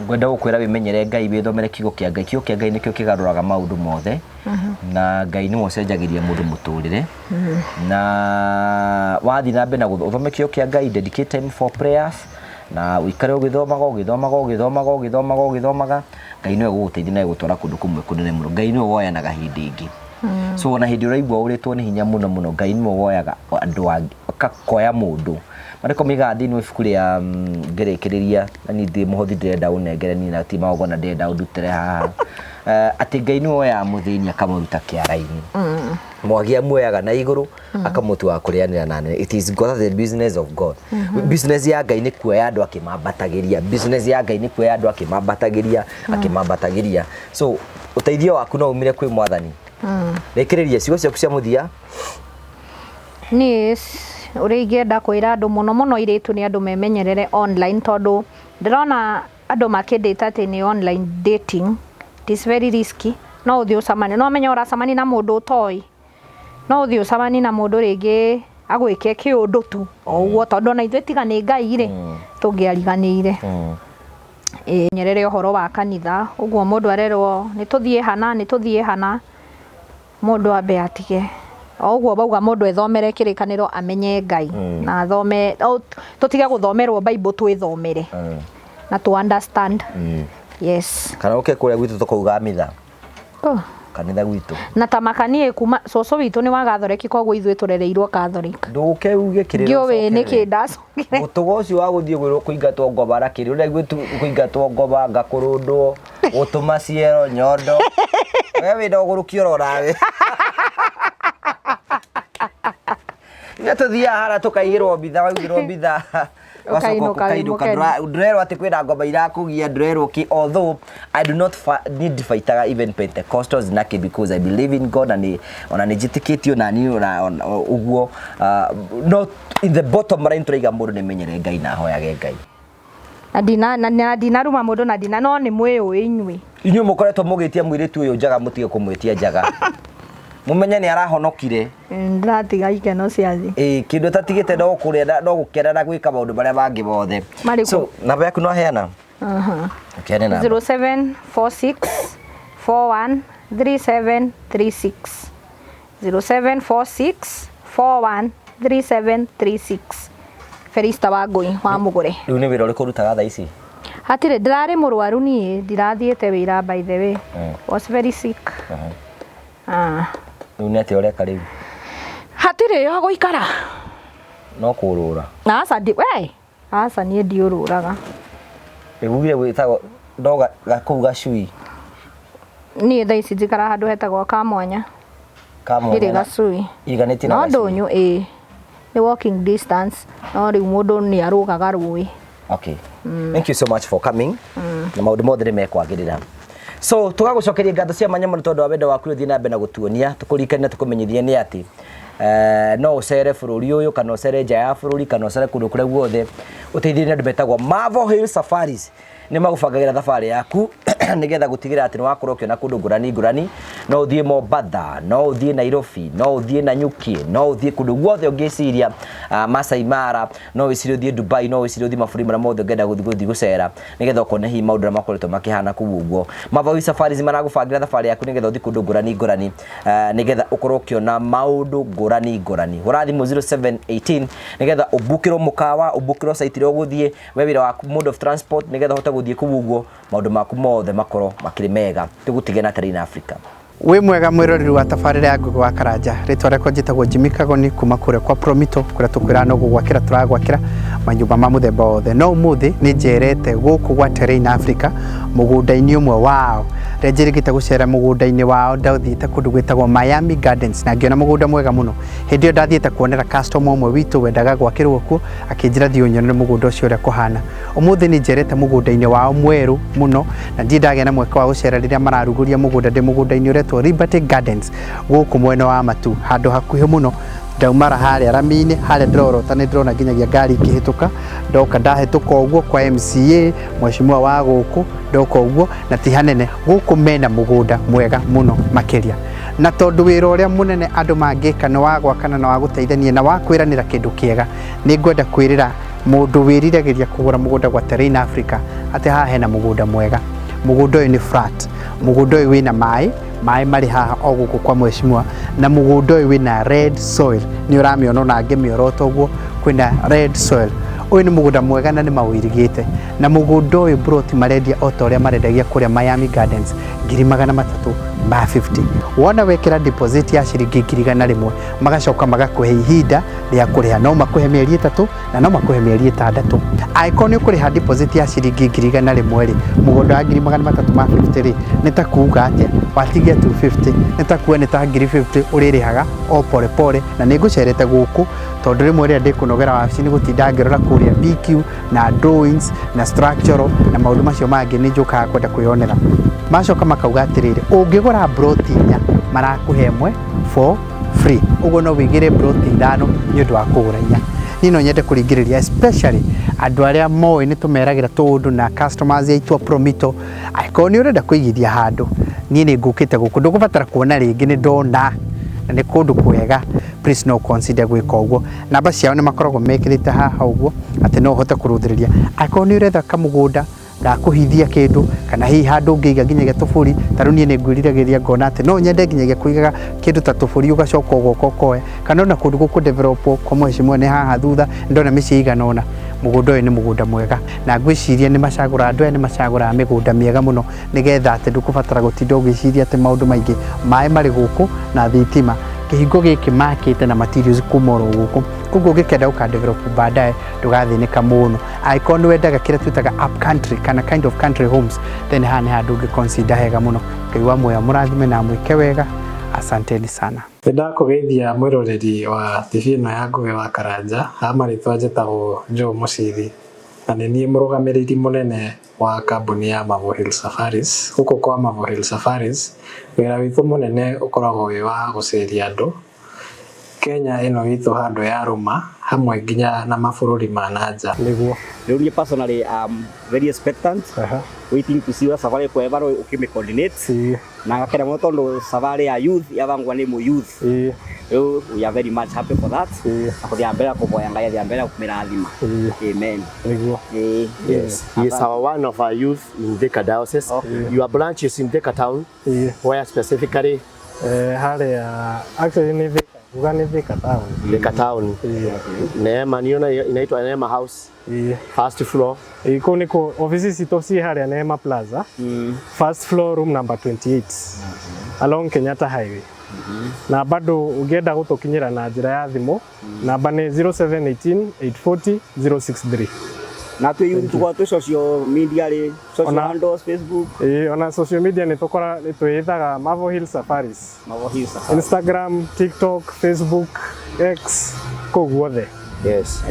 Ngwenda gũkwĩra wĩmenyere Ngai, wĩthomere kiugo kĩa Ngai. Kiugo kĩa Ngai nĩkĩo kĩgarũraga maũndũ mothe. Na Ngai nĩwe ũcenjagĩria mũndũ mũtũrĩre. Na wathiĩ na mbere na ũthome kiugo kĩa Ngai, dedicate time for prayers na ũikare ũgĩthomaga ũgĩthomaga ũgĩthomaga ũgĩthomaga ũgĩthomaga. Ngai nĩwe gũgũteithia na gũtwara kũndũ kũmwe kũnene mũno. Ngai nĩwe woyanaga hĩndĩ ĩngĩ. So ona hĩndĩ ũraigua ũrĩtwo nĩ hinya mũno mũno, Ngai nĩwe woyaga andũ angĩ, akakoya mũndũ. Marĩko moigaga thĩinĩ wa ibuku rĩa ngĩrĩkĩrĩria, na niĩ ndirĩ mũhothi ndĩrenda ũnengere niĩ na ti magongona ndĩrenda ũndutĩre haha. Atĩ Ngai nĩwe woyaga mũthĩni akamũruta kĩara-inĩ. Mwagi amuoyaga na igũrũ akamũtua wa kũrĩanĩra na nene. It is God, the business of God. Business ya Ngai nĩ kuoya andũ akĩmambatagĩria. Business ya Ngai nĩ kuoya andũ akĩmambatagĩria, akĩmambatagĩria. So ũteithio waku no umire kwĩ Mwathani. Rĩkĩrĩria ciugo ciaku cia mũthia. Niĩ ũrĩa ingĩenda kwĩra andũ mũno mũno airĩtu nĩ andũ memenyerere online, tondũ ndĩrona andũ makĩndĩta atĩ nĩ online dating. It is very risky. No ũthiĩ ũcemanie, no ũmenye ũracemania na mũndũ ũtoĩ. No ũthiĩ ũcemanie na mũndũ rĩngĩ agwĩke kĩũndũ tu o ũguo, tondũ ona ithuĩ tiga nĩ Ngai rĩ, tũngĩariganĩire. Nyerere ũhoro wa kanitha, ũguo mũndũ arerwo nĩ tũthiĩ hana, nĩ tũthiĩ hana, mũndũ ambe atige. O ũguo bauga mũndũ ethomere kĩrĩkanĩro amenye Ngai na athome, tũtige gũthomerwo Bible, twĩthomere na tũ understand. Yes. Kana ũke kũrĩa gwitũ tũkauga mitha. Oh. Kanitha gwitũ. Na ta makanie kuma cũcũ witũ nĩ wa Gathoreki, koguo ithuĩ tũrereirwo Catholic. Ndũke uge kĩrĩra. Ndiũĩ nĩkĩ ndacokire. Mũtugo ũcio wa gũthiĩ gwĩrwo kũingatwo ngoba rakĩrĩ ũrĩa kũingatwo ngoba ngakũrũndwo gũtũma ciero nyondo. We wĩna ũgũrũki ũrorawe. Ithuĩ tũthiaga harĩa tũkaigĩrwo mbitha, waigĩrwo mbitha Ũkainũka wĩ mũkenu. Ndũrerwo atĩ kwĩna ngoma irakũgia, ndũrerwo kĩ, although I do not need fightaga even Pentecostals nake because I believe in God na nĩ ona nĩ njĩtĩkĩtio na niĩ ona ũguo, no in the bottom line tũraiga mũndũ nĩ menyere Ngai na ahoyage Ngai. Na ndina na ndinaruma mũndũ na ndina, no nĩ mwĩũĩ inyuĩ. Inyuĩ mũkoretwo mũgĩtia mũirĩtu ũyũ njaga, mũtige kũmwĩtia njaga. Mũmenye nĩ arahonokire. Ndĩratiga ikeno cia thĩ. Ĩĩ, kĩndũ ĩtatigĩte no kũrĩa no gũkena na gwĩka maũndũ marĩa mangĩ mothe. Marĩkũ? So namba yaku no heana? Ũkĩane namba. 0746 41 3736, 0746 41 3736, Felista Wangũi wa Mũgũre. Rĩu nĩ wĩra ũrĩkũ ũrutaga thaa ici? Hatirĩ, ndĩrarĩ mũrwaru niĩ, ndirathiĩte wĩra by the way. Was very sick. Rĩu nĩ atĩa ũreka rĩu? Hatirĩ yo gũikara. No kũrũra. Aca ndi we. Aca niĩ ndiũrũraga. Ugire gwĩtagwo no kũu gacui. Niĩ thaa ici njikara handũ hetagwo Kamwanya. Kamwanya. Ndirĩ gacui. Iganĩtie na No gacui. ndũnyũ ĩĩ. Nĩ walking distance, no rĩu mũndũ nĩ arũgaga rũĩ. Okay. Thank you so much for coming. Na maũndũ mothe nĩ mekwagĩrĩra. So tũgagũcokeria ngatho cia mwanya mũno tondũ wa wendo waku ũthiĩ na mbere na gũtuonia, tũkũririkania, tũkũmenyithie nĩ atĩ no ũcere bũrũri ũyũ kana ũcere nja ya bũrũri kana ũcere kũndũ kũrĩa guothe ũteithĩrĩrie andũ metagwo Marvel Hill Safaris, nĩ magũbangagĩra thabarĩ yaku. Nigetha gũtigĩrĩra atĩ nĩ wakorwo ũkĩona kũndũ ngũrani ngũrani. No ũthiĩ Mombatha, no ũthiĩ Nairobi, no ũthiĩ Nanyuki, no ũthiĩ kũndũ guothe ũngĩciria, Masai Mara, no wĩcirie ũthiĩ Dubai, no wĩcirie ũthiĩ mabũrũri marĩa mothe ũngĩenda gũthiĩ gũcera, nĩgetha ũkone hihi maũndũ marĩa makoretwo makĩhana kũu ũguo. Mavawi Safaris maragũbangĩra thabarĩ yaku nĩgetha ũthiĩ kũndũ ngũrani ngũrani, nĩgetha ũkorwo ũkĩona maũndũ ngũrani ngũrani. Hũra thimũ 0718 nĩgetha ũmbukĩrwo mũkawa, ũmbukĩrwo site ĩrĩa ũgũthiĩ, we wĩra waku mode of transport, nĩgetha ũhote gũthiĩ kũu ũguo, maũndũ maku mothe makorwo makĩrĩ mega. Tũgũtige na Terrain Africa. Wĩ mwega mwĩroreri wa tabarĩra ya Ngugi wa Karanja. Rĩtwa rĩakwa njĩtagwo Jimmy Kagoni kuma kũrĩa kwa Promito, kũrĩa tũkwĩraga no gũgwakĩra tũragwakĩra manyũmba ma mũthemba wothe. No ũmũthĩ nĩ njerete gũkũ gwa Terrain Africa mũgũnda-inĩ ũmwe wao. Rĩrĩa njĩrĩgĩte gũcera mũgũnda-inĩ wao, ndathiĩte kũndũ gwĩtagwo Miami Gardens na ngĩona mũgũnda mwega mũno. Hĩndĩ ĩyo ndathiĩte kuonera customer ũmwe witũ wendaga gwakĩrwo kuo, akĩnjĩra thiĩ ũnyonere mũgũnda ũcio ũrĩa kũhana. Ũmũthĩ nĩ njerete mũgũnda-inĩ wao mwerũ mũno na ndirĩ ndagĩa na mweke wa gũcera rĩrĩa mararugũria mũgũnda. Ndĩ mũgũnda-inĩ ũretwo Liberty Gardens gũkũ mwena wa Matu, handũ hakuhĩ mũno. Ndaumara harĩa rami-inĩ harĩa ndĩrorota nĩ ndĩrona nginyagia ngari ikĩhĩtũka. Ndoka ndahĩtũka ũguo kwa MCA mheshimiwa wa gũkũ, ndoka ũguo na ti hanene gũkũ, mena mũgũnda mwega mũno makĩria. Na tondũ wĩra ũrĩa mũnene andũ mangĩka nĩ wa gwakana na wa gũteithania na wa kwĩranĩra kĩndũ kĩega, nĩ ngwenda kwĩrĩra mũndũ wĩriragĩria kũgũra mũgũnda gwa Terrain Africa atĩ haha hena mũgũnda mwega. Mũgũnda ũyũ nĩ flat, mũgũnda ũyũ wĩna maĩ, maĩ marĩ haha o gũkũ kwa mheshimiwa, na mũgũnda ũyũ wĩna red soil. Nĩ ũramĩona ona ngĩmĩorota ũguo, kwĩna red soil. Ũyũ nĩ mũgũnda mwega na nĩ mawĩirigĩte. Na mũgũnda ũyũ broti marendia o ta ũrĩa marendagia kũrĩa Miami Gardens, 350,000. Wona wekĩra deposit ya ciringi 100,000, magacoka magakũhe ihinda rĩa kũrĩha. No makũhe mĩeri 3 na no makũhe mĩeri 6. Angĩkorwo nĩ ũkũrĩha deposit ya ciringi 100,000 rĩ, mũgũnda wa 350,000 rĩ, nĩ ta kuga atĩa? Watigia 250, nĩ ta kuga nĩ ta 50,000 ũrĩrĩhaga o pole pole. Na nĩ ngũcerete gũkũ tondũ rĩmwe rĩrĩa ndĩkũnogera wabici nĩ gũtinda ngĩrora kũrĩa BQ na drawings na structural na maũndũ macio mangĩ, nĩ njũkaga kwenda kwĩyonera. Macoka makauga atĩrĩrĩ, ũngĩgũra broti 4 marakũhe ĩmwe for free. Ũguo no wĩigĩre broti 5 nĩ ũndũ wa kũgũra 4. Niĩ no nyende kũringĩrĩria especially andũ arĩa moĩ nĩ tũmeragĩra tũũndũ na customers aitũ a Promito, angĩkorwo nĩ ũrenda kũigithia handũ, niĩ nĩ ngũkĩte gũkũ, ndũgũbatara kuona rĩngĩ, nĩ ndona na nĩ kũndũ kwega. Please no consider gwĩka ũguo. Namba ciao nĩ makoragwo mekĩrĩte haha ũguo atĩ no ũhote kũrũthĩrĩria angĩkorwo nĩ ũretha kamũgũnda gakũhithia kĩndũ kana hihi handũ ũngĩiga nginyagia tũbũri. Ta rĩu niĩ nĩ ngwĩriragĩria ngona atĩ no nyende nginyagia kũigaga kĩndũ ta tũbũri, ũgacoka ũgoka ũkoya, kana ona kũndũ gũkũ develop kwa mheshimiwa nĩ haha thutha ndona mĩciĩ igana ũna. Mũgũnda ũyũ nĩ mũgũnda mwega na ngwĩciria nĩ macagũra, andũ aya nĩ macagũraga mĩgũnda mĩega mũno, nĩgetha atĩ ndũkũbatara gũtinda ũgĩciria atĩ maũndũ maingĩ. Maĩ marĩ gũkũ na thitima. Kĩhingo gĩkĩ makĩte na materials kuma oro gũkũ, koguo ũngĩkenda gũka develop baadaye ndũgathĩnĩka mũno. Angĩkorwo nĩ wendaga kĩrĩa twĩtaga up country kana kind of country homes, then haha nĩ handũ ũngĩ consider hega mũno. Ngai wa muoyo amũrathime na amwĩke wega. Asanteni sana. Nĩ ndakũgeithia mwĩroreri wa TV ĩno ya Ngugi wa Karanja. Ha marĩtwa njĩtagwo Joe Mũcithi na nĩ niĩ mũrũgamĩrĩri mũnene wa kambuni ya Marvel Hill Safaris. Gũkũ kwa Marvel Hill Safaris, wĩra witũ mũnene ũkoragwo wĩ wa gũceria andũ Kenya ĩno itũ handũ ya rũma hamwe nginya na mabũrũri ma na nja. Nĩguo. Rĩu niĩ personally am very expectant, waiting to see ũrĩa safari ĩkweva ũkĩmĩ coordinate, na ngakena mũno tondũ safari ya youth yabangwa nĩ mũ youth. Rĩu we are very much happy for that, na kũthiĩ mbere kũvoya Ngai athiĩ mbere kũmĩrathima. Amen. Nĩguo. Yes, he is our one of our youth in Thika Diocese. Your branch is in Thika town. Where specifically? Harĩa actually nĩ Thika, kuga nĩ Thika town. Thika town. Neema, niona inaitwa Neema House. First floor. Kũu nĩkuo ofici citũ ciĩ, harĩa Neema Plaza. First floor, room number 28, along Kenyatta Highway. Na bado ũngĩenda gũtũkinyĩra na njĩra ya thimũ, namba nĩ 0718 840 063. Na twĩ youth tukorwo twĩ social media rĩ, social handles, Facebook? Ĩĩ, ona social media nĩ tũkora nĩ twĩĩtaga Marvel Hill Safaris. Marvel Hill Safaris. Instagram, TikTok, Facebook, X, kũu guothe. Yes.